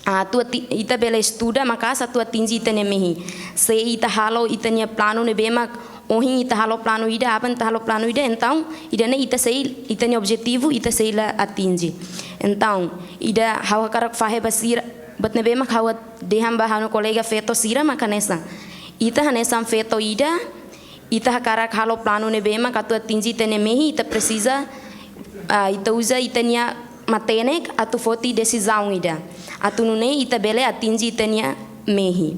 ah, atu ati-, ita bele estuda maka'as atu atinje ita-nia mehi. Se ita halo ita-nia planu ne'ebé mak ohin ita halo planu ida, aban ita halo planu ida, entaun, ida-ne'e ita sei, ita-nia objetivu, ita sei la atinje. Entaun, ida ha'u hakarak fahe ba sira, Buat ne'ebé mak ha'u dehan ba ha'u-nia kolega feto sira mak hanesan. Ita hanesan feto ida, ita hakarak halo planu ne'ebé mak atu atinji ita-nia mehi, ita presiza, ah, ita uza ita-nia matenek atu foti desizaun ida. Atu nune'e ita bele atinji ita-nia mehi.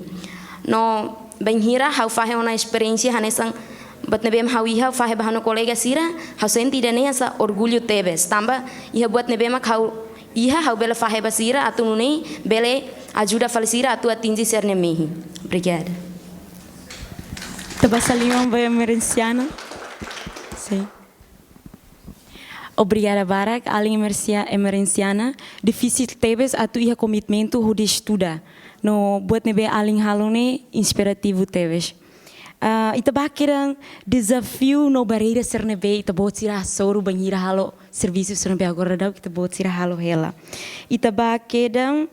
No bainhira ha'u fahe ona esperiénsia hanesan buat ne'ebé mak ha'u iha, ha'u fahe ba ha'u-nia kolega sira, ha'u sente ida-ne'e hanesan orgullu tebes. Tanba iha buat ne'ebé mak ha'u iha, ha'u bele fahe ba sira atu nune'e bele ajuda fali sira atu atinji sira-nia mehi. Obrigada. Ita basa liman ba Emerenciana. Sin. Obrigada barak, alin Emercia-, Emerenciana. Difisil tebes atu iha komitmentu hodi estuda. No buat ne'ebé alin halo ne'e inspirativu tebes. Ah, ita bá kedan dezafiu no barreira sira ne'ebé ita-boot sira hasoru bainhira halo servisu sira ne'ebé agora daudaun ita-boot sira halo hela. Ita bá kedan,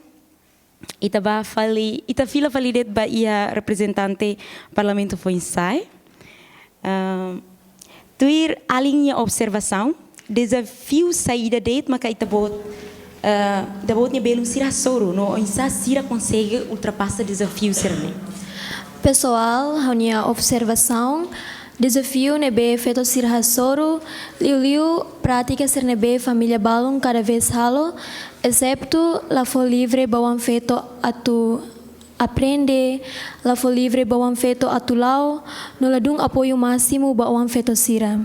ita bá fali, ita fila fali de'it ba iha reprezentante Parlamentu foin-sa'e. Ah, tuir alin nia observasaun, dezafiu saida de'it maka ita-boot, ah, ita-boot nia belun sira hasoru, no oinsá sira konsege ultrapasa dezafiu sira-ne'e? Pesoál, ha'u-nia observasaun, dezafiu ne'ebé feto sira hasoru, liuliu prátika sira ne'ebé família balun kada vez halo, eseptu la fó livre ba oan feto atu aprende, la fó livre ba oan feto atu la'o, no ladún apoiu másimu ba oan feto sira.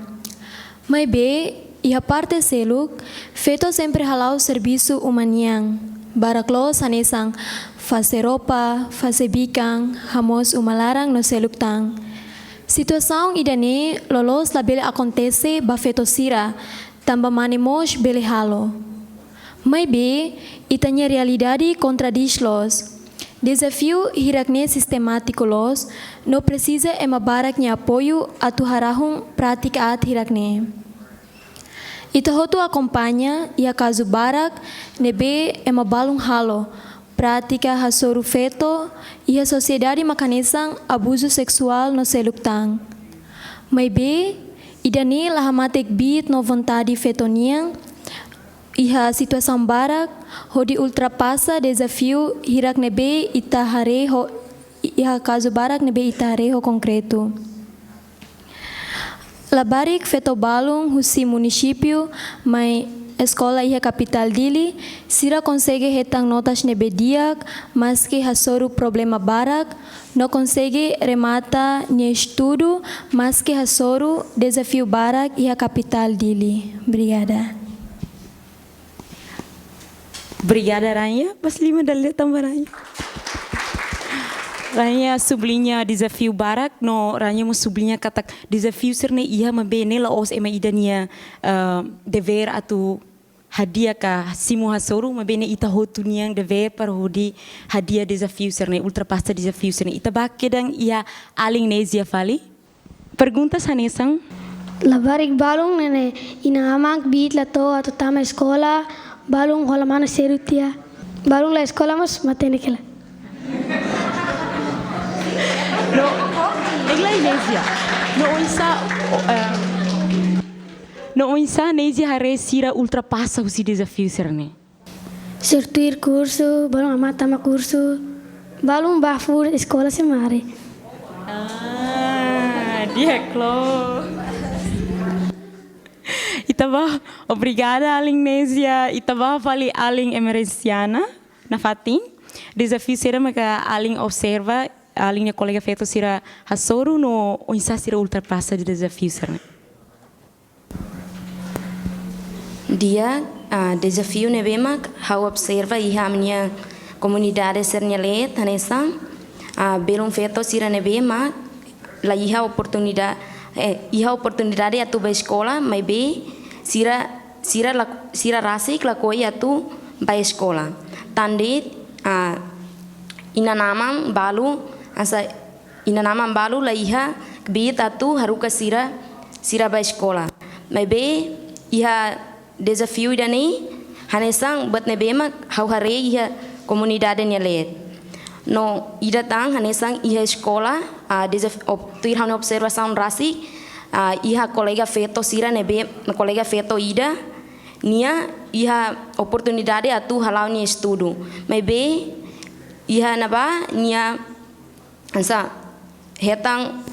Maibé, iha parte seluk, feto sempre hala'o servisu uma nian. Barak loos hanesan fase roupa, fase bikan, hamoos uma laran no seluk tan. Situasaun ida-ne'e loloos labele akontese ba feto sira, tanba mane mós bele halo. Maibé, ita-nia realidade kontradís loos. Dezafiu hirak-ne'e sistemátiku loos, no presiza ema barak nia apoiu atu harahun prátika aat hirak-ne'e. Ita hotu akompaña iha kazu barak ne'ebé ema balun halo, prátika hasoru feto, iha sosiedade mak hanesan abuzu seksuál no seluk tan. Maibé, ida-ne'e la hamate kbiit no vontade feto nian, iha situasaun barak, hodi ultrapasa dezafiu hirak ne'ebé ita haree ho, iha kazu barak ne'ebé ita haree ho konkretu. Labarik feto balun husi munisípiu mai eskola iha kapitál Dili, sira konsege hetan notas ne'ebé di'ak, maski hasoru problema barak, no konsege remata nia estudu, maski hasoru dezafiu barak iha kapitál Dili. Obrigada. Obrigada, Rainha. Basa liman dala ida tan ba Rainha. Rainha subliña dezafiu barak, no Rainha mós subliña katak dezafiu sira-ne'e iha, maibé ne'e la'ós ema ida nia, ah, devér atu hadi'a ka simu hasoru, maibé ne'e ita hotu nian devér para hodi hadi'a dezafiu sira-ne'e, ultrapasa dezafiu sira-ne'e. Ita bá kedan iha alin Nézia fali. Pergunta hanesan. Labarik balun ne'e inan-aman kbiit la to'o atu tama eskola, balun hola manu sedu tiha. Balun la eskola mós matenek hela. No, iha Nézia. No oinsá, o, eh, no oinsá Nézia haree sira ultrapasa husi dezafiu sira-ne'e? Sira tuir kursu, balun amá tama kursu, balun bá fuu eskola se mare. Ah, di'ak loos. Ita bá, obrigada, alin Nézia. Ita bá fali alin Emerenciana, nafatin. Dezafiu saida maka alin observa, alin nia kolega feto sira hasoru no oinsá sira ultrapasa dezafiu sira-ne'e? Di'ak, ah, dezafiu ne'ebé mak ha'u observa iha ami-nia komunidade sira-nia leet hanesan, ah, belun feto sira ne'ebé mak la iha oportunida-, eh, iha oportunidade atu bá eskola, maibé sira, sira la, sira rasik lakohi atu bá eskola. Tan de'it, ah, inan-aman balu, hanesan inan-aman balu la iha kbiit atu haruka sira, sira bá eskola. Maibé iha dezafiu ida-ne'e, hanesan buat ne'ebé mak ha'u haree iha komunidade nia leet. No ida tan hanesan iha eskola, ah, dezaf-, ob-, tuir ha'u-nia observasaun rasik, ah, iha kolega feto sira ne'ebé, kolega feto ida, nia iha oportunidade atu hala'o nia estudu. Maibé, Iha ne'ebá nia hanesan hetan,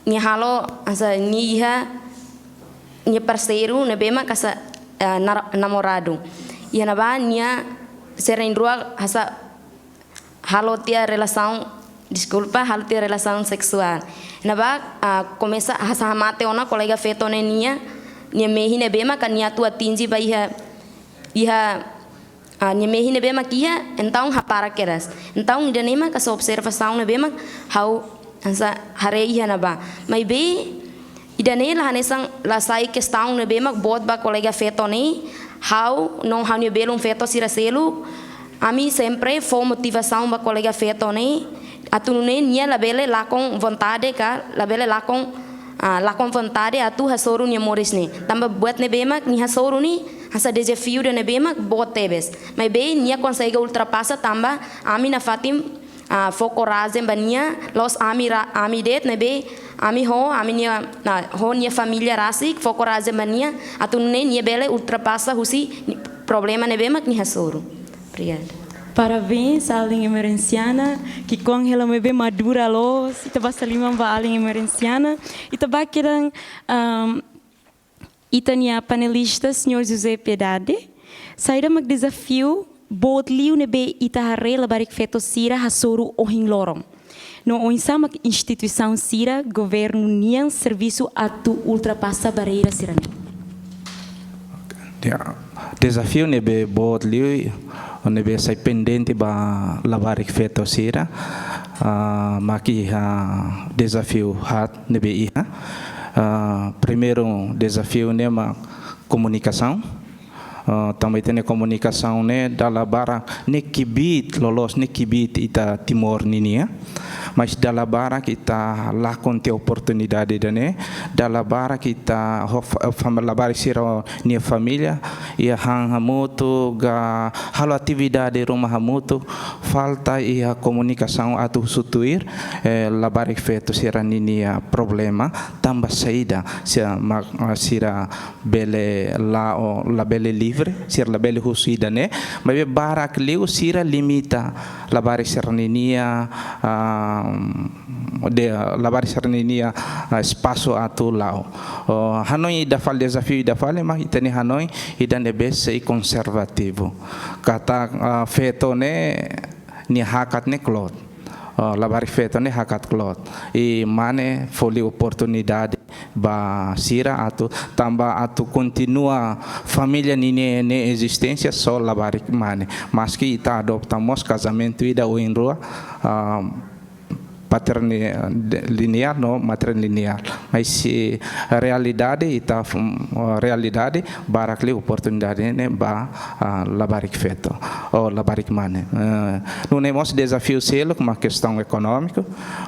nia halo hanesan nia iha nia parseiru ne'ebé mak hanesan, eh, nar-, namoradu. Iha ne'ebá nia sira na'in-rua hanesan halo tiha relasaun, deskulpa, halo tiha relasaun seksuál. Ne'ebá, ah, komesa hanesan hamate ona kolega feto ne'e nia, nia mehi ne'ebé mak nia atu atinje ba iha, iha, ah, nia mehi ne'ebé mak iha, entaun hapara kedas. Entaun ida-ne'e mak hanesan observasaun ne'ebé mak ha'u hanesan haree iha ne'ebá. Maibé ida-ne'e la hanesan la sai kestaun ne'ebé mak boot ba kolega feto ne'e, ha'u no ha'u-nia belun feto sira seluk, ami sempre fó motivasaun ba kolega feto ne'e, atu nune'e nia labele lakon vontade ka, labele lakon, ah, lakon vontade atu hasoru nia moris ne'e. Tanba buat ne'ebé mak nia hasoru ne'e, hanesan dezafiu ida ne'ebé mak boot tebes. Maibé nia konsege ultrapasa tanba ami nafatin, ah, fó korajen ba nia, la'ós ami ra-, ami de'it ne'ebé, ami ho, ami-nia, ah, ho nia família rasik, fó korajen ba nia, atu nune'e nia bele ultrapasa husi ni-, problema ne'ebé mak nia hasoru. Obrigada. Parabéns, alin Emerenciana, ki'ikoan hela maibé madura loos, ita basa liman ba alin Emerenciana, ita bá kedan, ahm, ita-nia panelista, señór José Piedade, saida mak dezafiu boot liu ne'ebé ita haree labarik feto sira hasoru ohin loron? No oinsá mak instituisaun sira, governu nian servisu atu ultrapasa barreira sira-ne'e? Ya, dezafiu ne'ebé boot liu, ne'ebé sai pendente ba labarik feto sira, ah, mak iha dezafiu haat ne'ebé iha. Ah, primeiru dezafiu ne'e mak komunikasaun. Ah, tanba ita-nia komunikasaun ne'e dala barak ne'e kbiit, loloos ne'e kbiit ita Timor ninia. Mas dala barak ita lakon tiha oportunidade ida-ne'e, dala barak ita ho fa-, fam-, labarik sira nia família, iha han hamutuk, ka halo atividade ruma hamutuk, falta iha komunikasaun atu husu tuir, eh, labarik feto sira ninia problema, tanba saida, sira ma-, sira bele la'o, labele livre, sira labele husu ida-ne'e, maibé barak liu sira limita labarik sira ninia, ah, de, labarik sira ninia, ah, espasu atu la'o. Oh, hanoin ida fali, dezafiu ida fali, mak ita-nia hanoin ida ne'ebé sei konservativu. Katak, ah, feto ne'e nia hakat ne'e kloot. Oh, labarik feto ne'e hakat kloot. I mane fó liu oportunidade ba sira atu, tanba atu kontinua família ninia, nia ezisténsia só labarik mane. Maski ita adota mós kazamentu ida oin rua, ah, paterni-, de-, lineál no matrilineál. Mas se realidade ita fun-, realidade barak liu oportunidade ne'e ba, ah, labarik feto, ou labarik mane. Eh, nune'e mós dezafiu seluk mak kestaun ekonómiku.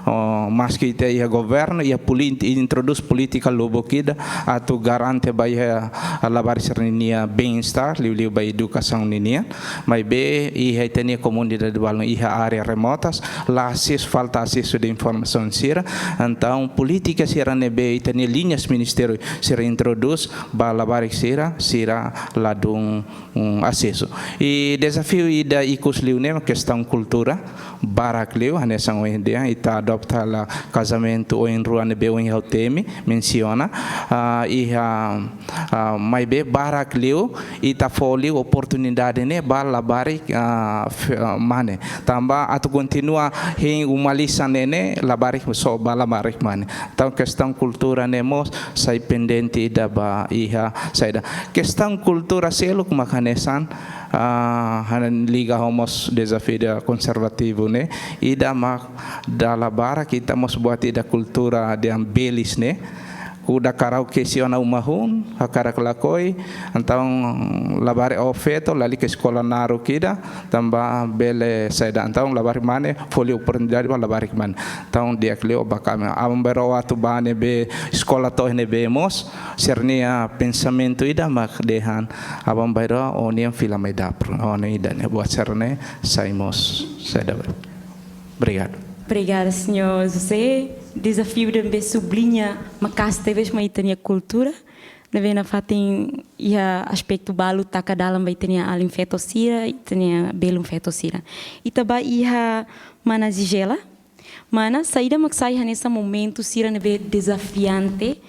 Oh, maski ita iha governu, iha polí-, introdús polítika lubuk ida atu garante ba iha labarik sira ninia bem-estar, liuliu ba edukasaun ninia. Maibé iha ita-nia komunidade balun iha área remotas, la asesu, falta asesu de informasaun sira. Entaun polítika sira ne'ebé ita-nia liñas ministériu sira introdús ba labarik sira, sira ladún, mm, asesu. I dezafiu ida ikus liu ne'e kestaun kultura, barak liu, hanesan ohin dehan, ita adota hela kazamentu oin rua ne'ebé ohin ha'u temi, mensiona, ah, iha, ah, maibé barak liu, ita fó liu oportunidade ne'e ba labarik, ah, f-, ah, mane. Tanba atu kontinua hein uma lisan ne'e ne'e, labarik só ba labarik mane. Entaun kestaun kultura ne'e mós sai pendente ida ba iha saida. Kestaun kultura seluk mak hanesan, ah, hanesan liga ho mós dezafiu ida konservativu ne'e, ida mak dala barak ita mós buat ida kultura dehan belis ne'e. Kuda karau kesi ona uma hun, hakarak lakohi, entaun labarik, ó feto lalika eskola naruk ida, tanba bele saida, entaun labarik mane fó liu oportunidade ba labarik mane. Entaun di'ak liu ba kami. Aban-bainrua atu bá ne'ebé eskola to'o ne'ebé mós, sira-nia pensamentu ida mak dehan, aban-bainrua ó-nian fila mai dapur. Ó-nia ida-ne'e buat sira-ne'e sai mós, sai dapur. Obrigadu. Obrigada, señór José. Dezafiu ida ne'ebé subliña maka'as tebes mak ita-nia kultura. Ne'ebé nafatin iha aspetu balu taka dalan ba ita-nia alin feto sira, ita-nia belun feto sira. Ita bá iha mana Gisela. Mana, saida mak sai hanesan momentu sira ne'ebé dezafiante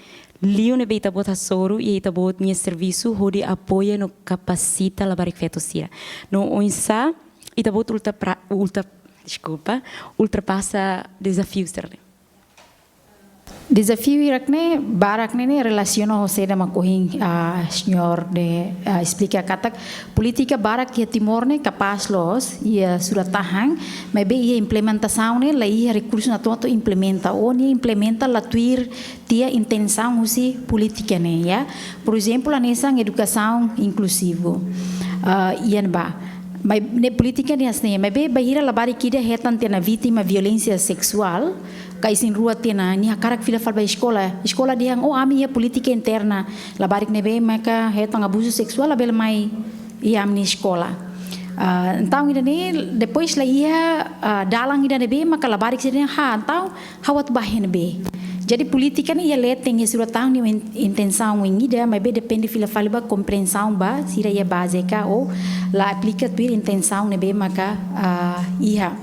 liu ne'ebé ita-boot hasoru iha ita-boot nia servisu hodi apoia no kapasita labarik feto sira? No oinsá ita-boot ultra pra-, ultra, deskulpa, ultrapasa dezafiu sira-ne'e? Dezafiu hirak ne'e, barak ne'e ne'e relasiona ho saida mak ohin, ah, señór ne'e, ah, esplika katak polítika barak iha Timor ne'e kapás loos, iha surat-tahan, maibé iha implementasaun ne'e la iha rekursu atu atu implementa, ou nia implementa la tuir tiha intensaun husi polítika ne'e, ya. Por ezemplu, hanesan edukasaun inkluzivu. Ah, iha ne'ebá. Mai, ne'e polítika ne'e hanesan ne'e, maibé bainhira labarik ida hetan tiha ona vítima violénsia seksuál, ka isin-rua tiha ona, nia hakarak fila fali ba eskola. Eskola dehan, "Oh, ami iha polítika interna, labarik ne'ebé maka hetan abuzu seksuál labele mai iha ami-nia eskola." Ah, entaun ida-ne'e, depois la iha, ah, dalan ida ne'ebé maka labarik sira dehan, "Ha, entaun ha'u atu bá iha ne'ebé?" Jadi polítika ne'e iha leten, iha surat-tahan nia in-, intensaun ida, maibé depende fila fali ba komprensaun ba sira iha baze ka, ou la aplika tuir intensaun ne'ebé maka, ah, iha.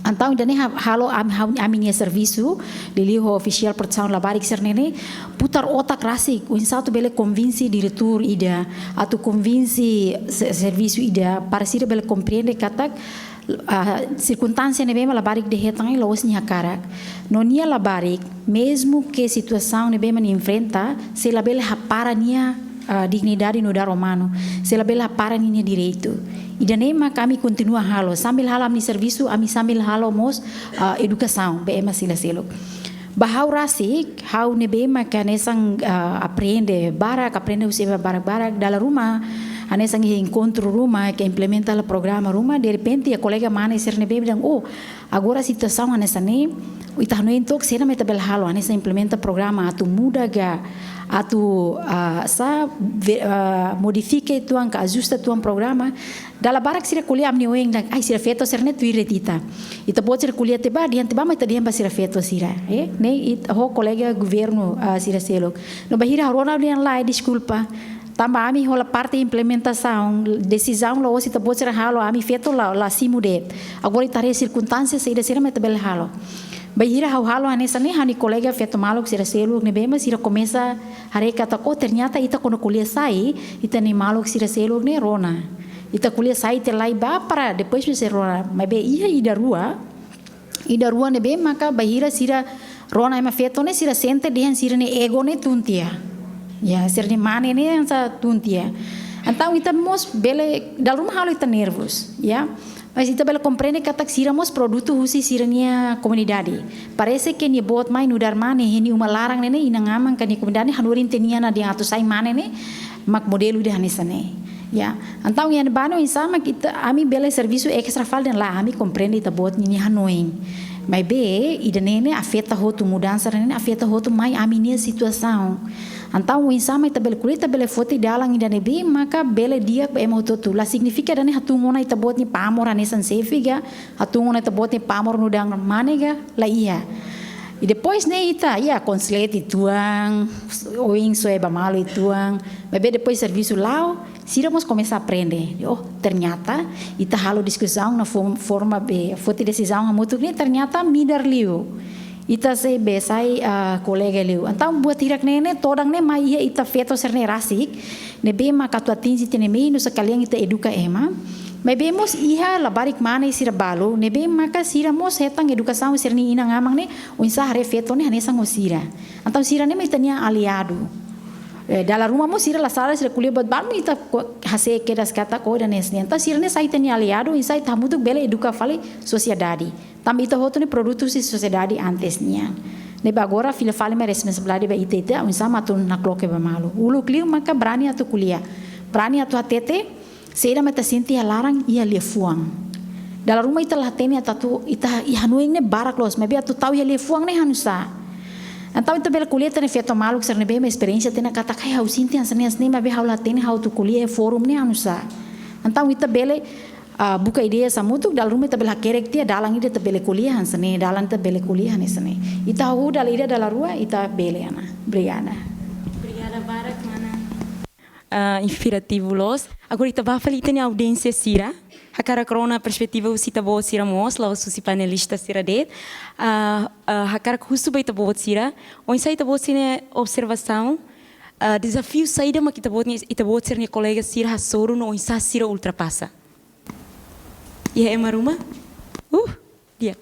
Entaun ida-ne'e ha-, halo am-, ha-, ami-nia servisu, liuliu ho ofisiál protesaun labarik sira-ne'e ne'e, putar otak rasik, oinsá atu bele konvense diretór ida, atu konvense se-, servisu ida, para sira bele komprende katak, ah, sirkunstánsia ne'ebé mak labarik ida hetan ne'e la'ós nia hakarak. No nia labarik, mezmu ke situasaun ne'ebé mak nia enfrenta, sei labele hapara nia, ah, dignidade nu'udar umanu, sei labele hapara ninia direitu. Ida-ne'e mak ami kontinua halo, sambil halo ami-nia servisu, ami sambil halo mós, ah, edukasaun ba ema sira seluk. Ba ha'u rasik, ha'u ne'ebé maka hanesan, ah, aprende barak, aprende husi ema barak-barak, dala ruma, hanesan iha enkontru ruma, ke implementa hela programa ruma, derrepente iha kolega mane sira ne'ebé dehan, "Oh, agora situasaun hanesan ne'e, ita hanoin took saida mak ita bele halo, hanesan implementa programa atu muda ka, atu, ah, sa, ve-, ah, modifika uitoan ka ajusta uitoan programa." Dala barak sira ko'alia ami-nia oin dehan, "Ai, sira feto sira-ne'e tuir de'it ita. Ita-boot sira ko'alia tiha bá, dehan tiha bá, maibé ita dehan ba sira feto sira." Eh, ne'e ita ho kolega governu, ah, sira seluk. No bainhira ha'u rona dehan lae, deskulpa. Tanba ami hola parte implementasaun, desizaun la'ós ita-boot sira halo, ami feto la, la simu de'it. Agora ita haree sirkunstánsia saida sira mak ita bele halo. Bainhira ha'u halo hanesan ne'e, ha'u-nia kolega feto maluk sira seluk ne'ebé mak sira komesa haree katak, "Oh, ternyata ita kuandu ko'alia sai, ita-nia maluk sira seluk ne'e rona. Ita ko'alia sai tiha lai bá para depois mak sira rona." Maibé iha ida-rua, ida-rua ne'ebé maka bainhira sira rona ema feto ne'e, sira sente dehan sira-nia ego ne'e tun tiha. Ya, sira-nia mane ne'e hanesan tun tiha. Entaun ita mós bele, dala ruma halo ita nervus, ya. Mas ita bele komprende katak sira mós produtu husi sira-nia komunidade. Parese ke nia boot mai nu'udar mane, iha nia uma laran ne'e ne'e, inan-aman ka nia komunidade hanorin tiha nia ona dehan atu sai mane ne'e, mak modelu ida hanesan ne'e. Ya, entaun iha ne'ebá ne'e oinsá mak ita, ami bele servisu estra fali dehan lae, ami komprende ita-boot nia hanoin. Maibé, ida-ne'e ne'e afeta hotu, mudansa ne'e ne'e afeta hotu mai ami-nia situasaun. Entaun oinsá mak ita bele ko'alia, ita bele foti dalan ida ne'ebé maka bele di'ak ba ema hotu-hotu. La signifika ida-ne'e hatún ona ita-boot nia pamór hanesan xefe ka, hatún ona ita-boot nia pamór nu'udar mane ka, la iha. I depois ne'e ita, ya, konselli uitoan, oin soe ba malu uitoan, maibé depois servisu la'o, sira mós komesa aprende. Oh, ternyata, ita halo diskusaun iha fo-, forma be, foti desizaun hamutuk ne'e, ternyata midar liu. Ita sei be sai, ah, kolega liu. Entaun buat hirak ne'e ne'e, todan ne'e mai iha ita feto sira-ne'e rasik, ne'ebé maka atu atinje tiha ne'e mehi no sekalian ita eduka ema. Maibé mós iha labarik mane sira balu, ne'ebé maka sira mós hetan edukasaun sira-nia inan-aman ne'e, oinsá haree feto ne'e hanesan ho sira. Entaun sira-ne'e mak ita-nia aliadu. Eh, dala ruma mós sira la sala, sira ko'alia buat balu mak ita ko-, hase'e kedas katak ko'alia hanesan ne'e. Entaun sira-ne'e sai ita-nia aliadu, oinsá ita hamutuk bele eduka fali sosiedade. Tanba ita hotu ne'e produtu husi sosiedade antes nian. Ne'ebé agora fila fali mai responsabilidade ba ita-ita, oinsá mak atu nakloke ba malu. Uluk liu maka brani atu ko'alia. Brani atu hatete, saida mak ita sente iha laran, iha liafuan. Dala ruma ita la hatene atu, ita iha hanoin ne'e barak loos, maibé atu tau iha liafuan ne'e hanusá. Entaun ita bele ko'alia tiha ne'e feto maluk sira ne'ebé mak esperiénsia tiha ona katak, "Ai, ha'u sente hanesan ne'e, hanesan ne'e, maibé ha'u la hatene ha'u atu ko'alia iha fórum ne'e hanusá." Entaun ita bele, ah, buka ideia hamutuk, dala ruma ita bele hakerek tiha dalan ida ita bele ko'alia hanesan ne'e, dalan ita bele ko'alia hanesan ne'e. Ita hahú dala ida dala rua, ita bele ona. Obrigada. Obrigada barak. ah, inspirativu loos. Agora ita bá fali ita-nia audiénsia sira. Hakarak rona perspetiva husi ita-boot sira mós, la'ós husi panelista sira de'it. Ah, ah, hakarak husu ba ita-boot sira, oinsá ita-boot sira-nia observasaun, ah, dezafiu saida mak ita-boot nia, ita-boot sira-nia kolega sira hasoru no oinsá sira ultrapasa. Iha ema ruma? Uh, di'ak.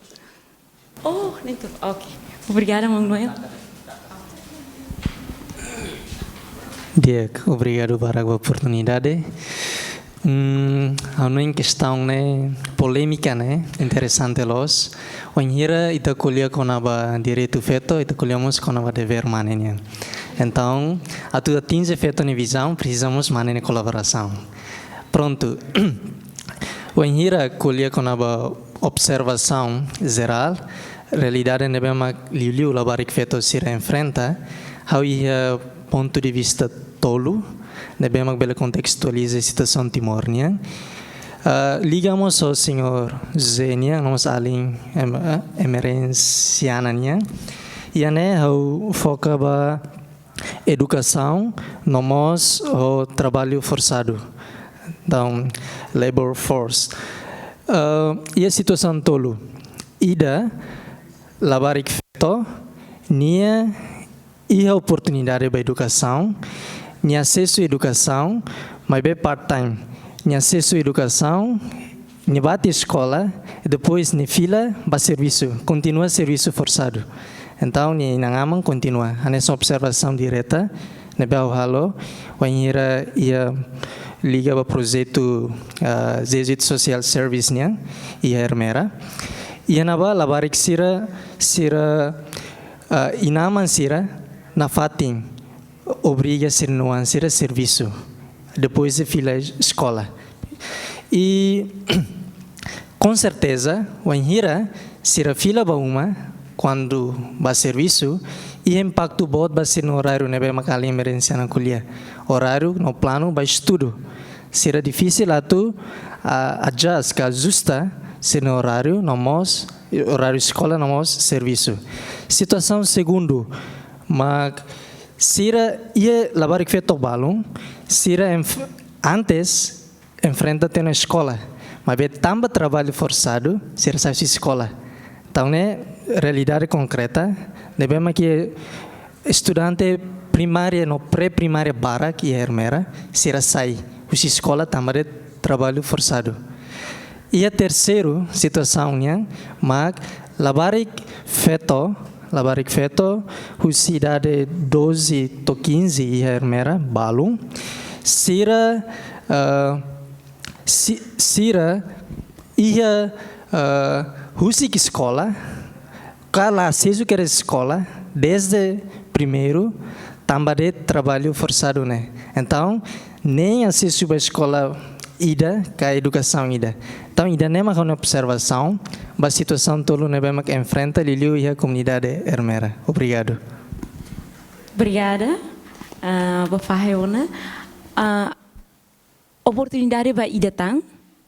Oh, neitu. Oke. Obrigada, maun Noel. Di'ak, obrigadu barak ba oportunidade. Hmm, ha'u hanoin kestaun ne'e polémika ne'e, interesante loos. Wainhira ita ko'alia kona-ba direitu feto, ita ko'alia mós kona-ba devér mane nian. Entaun, atu atinje feto nia vizaun, presiza mós mane nia kolaborasaun. Prontu. Wainhira ko'alia kona-ba observasaun jerál, realidade ne'ebé mak liuliu labarik feto sira enfrenta, ha'u iha pontu de vista tolu, ne'ebé mak bele kontestualiza situasaun Timor nian. Ah, liga mós ho señór José nian, no mós alin em-, eh, emerensiana nian. Iha ne'e ha'u foka ba edukasaun, no mós ho traballu forsadu. Entaun, labor force. Ah, iha situasaun tolu. Ida, labarik feto, nia iha oportunidade ba edukasaun, nia asesu edukasaun, maibé part-time. Nia asesu edukasaun, nia bá tiha eskola, i depois nia fila ba servisu, kontinua servisu forsadu. Entaun, nia inan-aman kontinua. Hanesan observasaun direta ne'ebé ha'u halo, wainhira iha liga ba projetu, ah, Jesuit Social Service nian, iha Ermera. Iha ne'ebá labarik sira, sira, ah, inan-aman sira nafatin obriga sira-nia oan sira servisu, depois de fila eskola. I, com certeza, wainhira sira fila ba uma, kuandu bá servisu, iha impaktu boot ba sira-nia oráriu ne'ebé mak alin emerensiana ko'alia. Oráriu no planu ba estudu. Sira difisil atu, ah, adjust ka ajusta sira-nia oráriu no mós, oráriu eskola no mós servisu. Situasaun segundu, mak sira iha labarik feto balun, sira enf-, antes enfrenta tiha ona eskola, maibé tanba traballu forsadu, sira sai husi eskola. Entaun ne'e realidade konkreta, ne'ebé mak estudante primária no pré-primária barak iha Ermera, sira sai husi eskola tanba de traballu forsadu. Iha terseiru situasaun nian, mak labarik feto, labarik feto husi idade doze to'o quinze iha Ermera, balun, sira, eh, si-, sira iha, eh, husik eskola, ka la asesu kedas eskola, desde primeiru, tanba de traballu forsadu ne'e. Entaun, nein asesu ba eskola ida, ka edukasaun ida. Entaun, ida-ne'e mak ha'u-nia observasaun ba situasaun tolu ne'ebé mak enfrenta liuliu iha komunidade Ermera. Obrigadu. Obrigada, ah, ba fahe ona. Ah, oportunidade ba ida tan,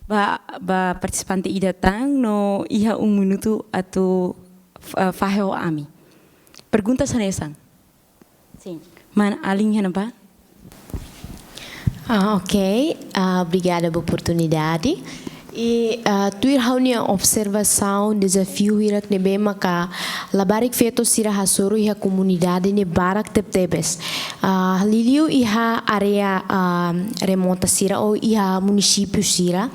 ba, ba partisipante ida tan, no iha um minutu atu, ah, fahe ho ami. Pergunta hanesan. Sin. Mana alin iha ne'ebá? Ah, ok. Ah, obrigada ba oportunidade. I, ah, tuir ha'u-nia observasaun, dezafiu hirak ne'ebé maka labarik feto sira hasoru iha komunidade ne'e barak tebetebes. Ah, liuliu iha área, ah, remota sira ou iha munisípiu sira.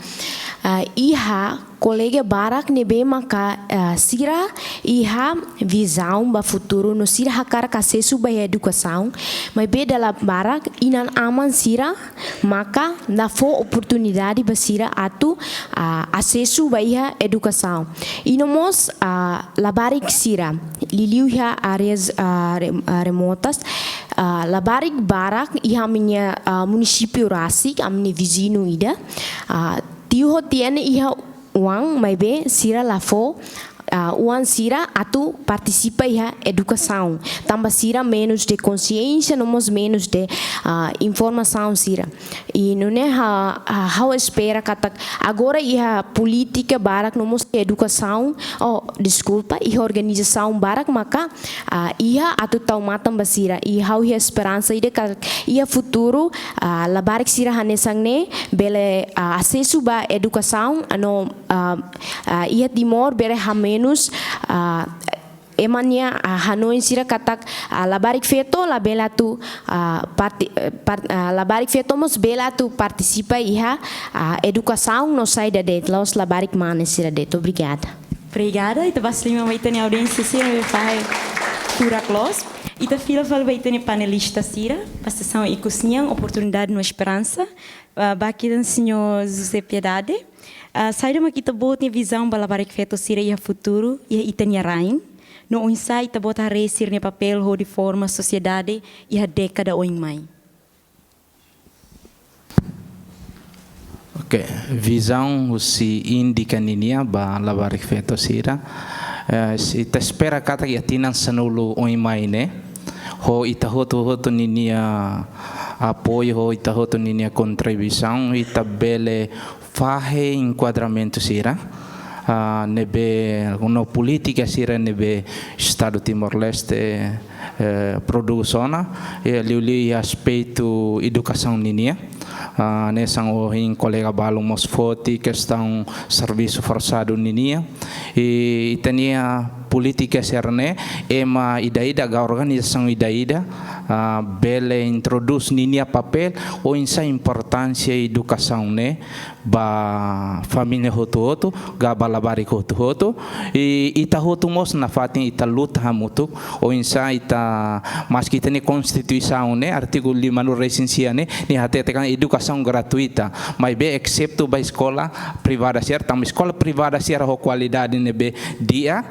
Ah, iha kolega barak ne'ebé maka, ah, sira iha vizaun ba futuru no sira hakarak asesu ba iha edukasaun, maibé dala barak inan-aman sira maka la fó oportunidade ba sira atu, ah, asesu ba iha edukasaun. I no mós, ah, labarik sira, liuliu iha áreas, ah, rem-, ah, remotas, ah, labarik barak iha ami-nia, ah, munisípiu rasik, ami-nia viziñu ida, ah, tiu ho tiene iha oan, maibé sira la fó, ah, oan sira atu partisipa iha edukasaun. Tanba sira menus de konxiénsia, no mós menus de, ah, informasaun sira. I nune'e ha-, ha-, ha'u espera katak agora iha polítika barak no mós edukasaun, oh, deskulpa, iha organizasaun barak maka, ah, iha atu tau matan ba sira. I ha'u iha esperansa ida katak iha futuru, ah, labarik sira hanesan ne'e bele, ah, asesu ba edukasaun, no, ah, ah, iha Timor bele hamenus, ah, ema nia, ah, hanoin sira katak, ah, labarik feto labele atu, ah, parti-, eh, par-, ah, labarik feto mós bele atu partisipa iha, ah, edukasaun no saida de'it, la'ós labarik mane sira de'it. Obrigada. Obrigada, ita basa liman ba ita-nia audiénsia sira ne'ebé fahe furak loos. Ita fila fali ba ita-nia panelista sira, ba sesaun ikus nian, Oportunidade no Esperansa. Ah, ba ita-nia señór José Piedade. Ah, saida mak ita-boot nia vizaun ba labarik feto sira iha futuru, iha ita-nia rain? No oinsá ita-boot haree sira-nia papél hodi forma sosiedade iha dékada oin mai? Oke, vizaun husi INDICA ninia ba labarik feto sira. Eh, se ita espera katak iha tinan sanulu oin mai ne'e, ho ita hotu-hotu ninia apoiu, ho ita hotu ninia kontribuisaun, ita bele fahe enkuadramentu sira, ah, ne'ebé, no polítika sira ne'ebé Estadu Timor-Leste, eh, prodús ona, eh, liuliu iha aspetu edukasaun ninia. Ah, hanesan ohin kolega balu mós foti kestaun servisu forsadu ninia. I ita-nia polítika sira-ne'e, ema ida-idak ka organizasaun ida-idak, ah, bele introdús ninia papél, oinsá importánsia edukasaun ne'e ba família hotu-hotu, ka ba labarik hotu-hotu. I ita hotu mós nafatin ita luta hamutuk, oinsá ita, maski ita-nia Konstituisaun ne'e, artigu limanulu-resin-sia ne'e, nia hatete katak edukasaun gratuita. Maibé, exetu ba eskola privada sira, tanba eskola privada sira ho kualidade ne'ebé di'ak,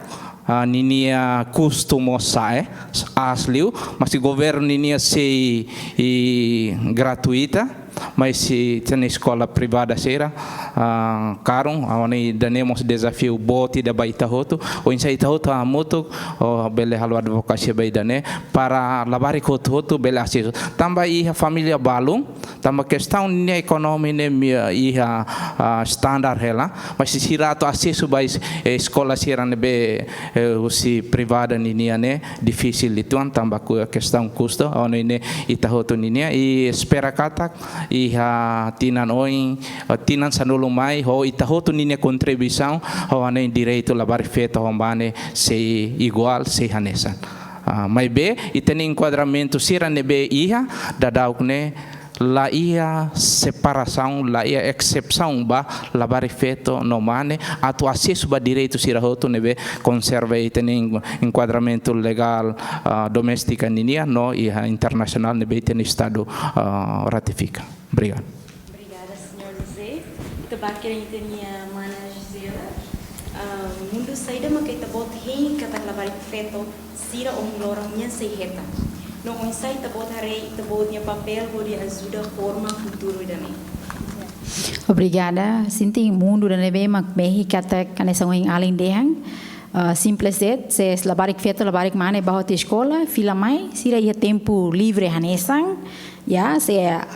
ah, ninia kustu mós sa'e, aas liu, maski governu ninia sei, i, gratuita, maibé ita-nia eskola privada sira, ah, karun, ha'u hanoin ida-ne'e mós dezafiu boot ida ba ita hotu, oinsá ita hotu hamutuk, oh, bele halo advokasia ba ida-ne'e, para labarik hotu-hotu bele asesu. Tanba iha família balun, tanba kestaun ninia ekonomia ne'e mós iha, ah, standar hela, maibé sira atu asesu ba es-, eh, eskola sira ne'ebé, eh, husi privada ninia ne'e difisil uitoan tanba ku-, kestaun kustu, ha'u hanoin ne'e ita hotu ninia, i espera katak iha tinan oin, eh, tinan sanulu mai, ho ita hotu ninia kontribuisaun, ha'u hanoin direitu labarik feto ho mane sei iguál, sei hanesan. Ah, maibé, ita-nia enkuadramentu sira ne'ebé iha, daudauk ne'e, la iha separasaun, la iha esepsaun ba labarik feto no mane atu asesu ba direitu sira hotu ne'ebé konserva iha ita-nia en-, enkuadramentu legál, ah, doméstika ninia no iha internasionál ne'ebé ita-nia Estadu, ah, ratifika. Obrigadu. Obrigada, señór José. Ita bá kedas ita-nia mana Gisela. Ah, mundu saida maka ita-boot hein katak labarik feto sira ohin loron nian sei hetan? No oinsá ita-boot haree ita-boot nia papél hodi ajuda forma futuru ida-ne'e? Obrigada. Sente mundu ida ne'ebé mak mehi katak hanesan ohin alin dehan. Ah, simples de'it, se labarik feto, labarik mane bá hotu eskola, fila mai, sira iha tempu livre hanesan, ya, se,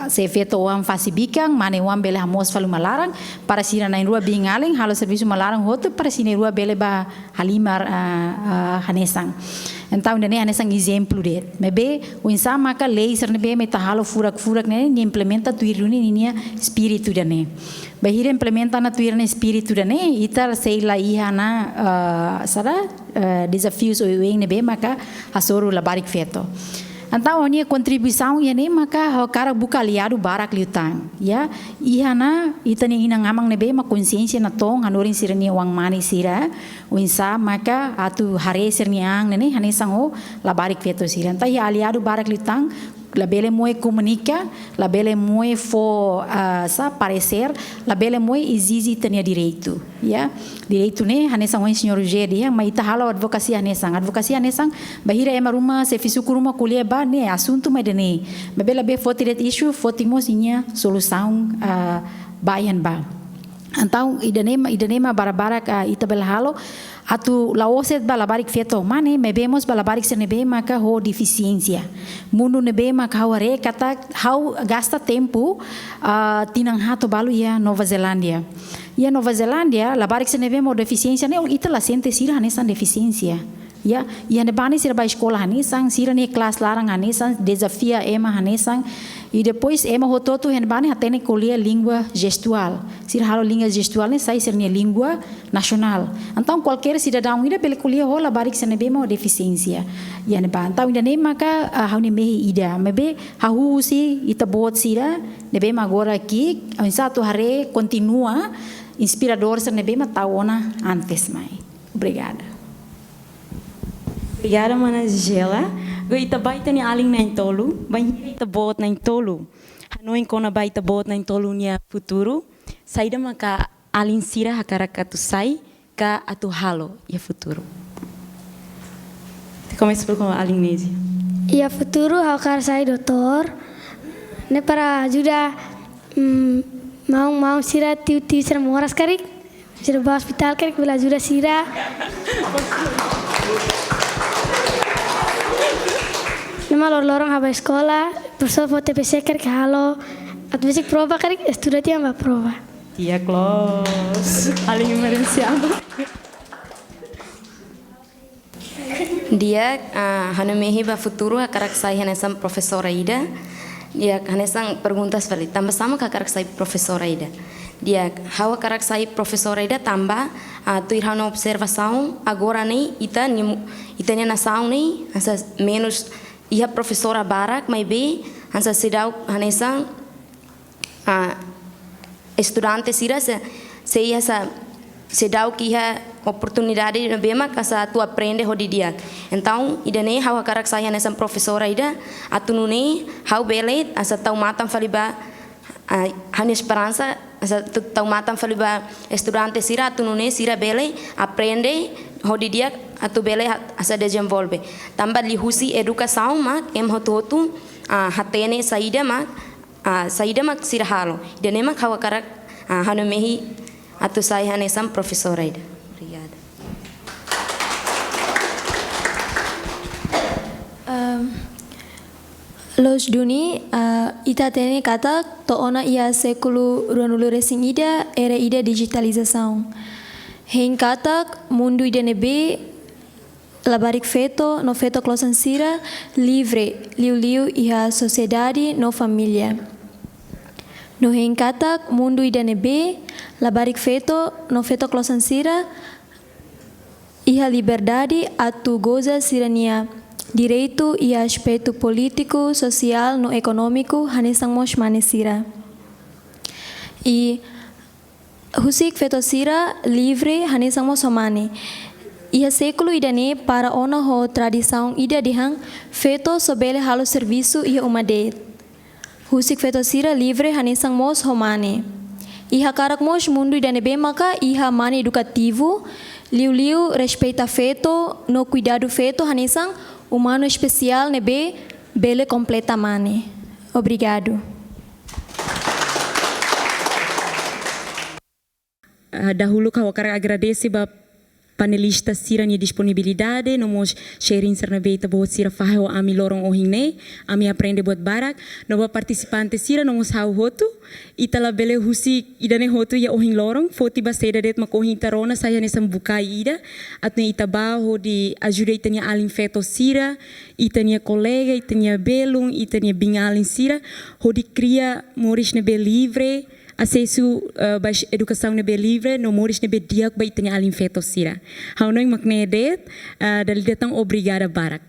se feto-oan fase bikan, mane-oan bele hamoos fali uma laran, para sira na'in-rua biin-alin, halo servisu uma laran hotu, para sira na'in-rua bele bá halimar, ah, ah, hanesan. Entaun, ida-ne'e hanesan ezemplu de'it. Maibé, oinsá maka lei sira ne'ebé mak ita halo furak-furak ne'e, nia implementa tuir duni ninia espíritu ida-ne'e. Bainhira implementa ona tuir nia espíritu ida-ne'e, ita sei la iha ona, ah, saida, ah, dezafius oioin ne'ebé maka hasoru labarik feto. Entaun, ha'u-nia kontribuisaun iha ne'e maka ha'u hakarak buka aliadu barak liután. Ya, iha ona ita-nia inan-aman ne'ebé mak konxiénsia natoon hanorin sira-nia oan-mane sira, oinsá maka atu haree sira-nia an ne'e hanesan ho labarik feto sira. Entaun, iha aliadu barak liután, labele moe komunika, labele moe fó, ah, saida, paresér, labele moe ezije ita-nia direitu, ya. Direitu ne'e, hanesan ohin señór José dehan, mak ita halo advokasia hanesan. Advokasia hanesan, bainhira ema ruma, xefe suku ruma ko'alia ba ne'e, asuntu mak ida-ne'e. Maibé labele foti de'it isu, foti mós ninia solusaun, ah, ba iha ne'ebá. Entaun, ida-ne'e mak, ida-ne'e mak barak-barak, ah, ita bele halo, atu la'ós de'it ba labarik feto mane, maibé mós ba labarik sira ne'ebé maka ho defisiénsia. Mundu ne'ebé maka ha'u haree katak ha'u gasta tempu, ah, tinan haat to'o balu iha Nova Zelándia. Iha Nova Zelándia, labarik sira ne'ebé mak ho defisiénsia ne'e, ita la sente sira hanesan defisiénsia. Ya, iha ne'ebá ne'e sira bá eskola hanesan, sira-nia kelas laran hanesan, dezafia ema hanesan. I depois ema hotu-hotu iha ne'ebá ne'e hatene ko'alia língua jestuál. Sira halo língua jestuál ne'e sai sira-nia língua nasionál. Entaun, kualkér sidadaun ida bele ko'alia ho labarik sira ne'ebé mak ho defisiénsia iha ne'ebá. Entaun, ida-ne'e maka, ah, ha'u-nia mehi ida. Maibé, hahú husi ita-boot sira ne'ebé mak agora ki'ik, oinsá atu haree kontinua inspiradór sira ne'ebé mak tau ona antes mai. Obrigada. Obrigada, mana Gisela. Agora ita ba ita-nia alin na'in-tolu, bainhira ita-boot na'in-tolu hanoin kona-ba ita-boot na'in-tolu nia futuru, saida maka alin sira hakarak atu sai ka atu halo iha futuru. Ita komesa dulu ho alin Neji. Iha futuru ha'u hakarak sai doutór. Ne'e para ajuda, mm, maun-maun sira, tiu-tiu sira moras karik. Sira bá ospitál karik bele ajuda sira. Ne'e mak loroloron ha'u bá eskola, profesór fó T P C karik halo, atu besik prova karik estuda tiha ba prova. Di'ak loos, alin meresiadu. Di'ak, ah, ha'u-nia mehi ba futuru hakarak sai hanesan profesora ida. Di'ak, hanesan perguntas fali, tanbasá mak hakarak sai profesora ida? Di'ak, ha'u hakarak sai profesora ida tanba, ah, tuir ha'u-nia observasaun, agora ne'e ita-nia mu-, ita-nia nasaun ne'e hanesan menus iha profesora barak, maibé hanesan seidauk hanesan, ah, estudante sira sei, sei hanesan seidauk iha oportunidade ne'ebé mak hanesan atu aprende ho di'ak. Entaun, ida-ne'e ha'u hakarak sai hanesan profesora ida, atu nune'e ha'u bele hanesan tau matan fali ba, ah, ha'u-nia esperansa, hanesan tu-, tau matan fali ba estudante sira, atu nune'e sira bele aprende ho di'ak, atu bele ha-, hanesan dezenvolve. Tanba liuhusi edukasaun mak ema hotu-hotu, ah, hatene saida mak, ah, saida mak sira halo. Ida-ne'e mak ha'u hakarak, ah, ha'u-nia mehi atu sai hanesan profesora ida. Obrigada. Ehm, loos duni, ah, ita hatene katak to'o ona iha sékulu ruanulu-resin-ida, era ida dijitalizasaun. Hein katak mundu ida ne'ebé labarik feto no feto klosan sira livre, liuliu iha sosiedade no família. No hein katak mundu ida ne'ebé labarik feto no feto klosan sira iha liberdade atu goza sira-nia direitu iha aspetu polítiku, sosiál no ekonómiku hanesan mós mane sira. I husik feto sira livre hanesan mós ho mane. Iha sékulu ida-ne'e para ona ho tradisaun ida dehan feto só bele halo servisu iha uma de'it. Husik feto sira livre hanesan mós ho mane. I hakarak mós mundu ida ne'ebé maka iha mane edukativu, liuliu respeita feto no kuidadu feto hanesan umanu espesiál ne'ebé bele kompleta mane. Obrigadu. Ah, dahuluk ha'u hakarak agradese ba panelista sira-nia disponibilidade, no mós sharing sira ne'ebé ita-boot sira fahe ho ami loron ohin ne'e, ami aprende buat barak, no ba partisipante sira, no mós ha'u hotu, ita labele husik ida-ne'e hotu iha ohin loron, foti ba saida de'it mak ohin ita rona sai hanesan bukae ida, atu nune'e ita ba hodi ajuda ita-nia alin feto sira, ita-nia kolega, ita-nia belun, ita-nia biin-alin sira, hodi kria moris ne'ebé livre, asesu, eh, ba edukasaun ne'ebé livre, no moris ne'ebé di'ak ba ita-nia alin feto sira. Ha'u hanoin mak ne'e de'it, eh, dala ida tan obrigada barak.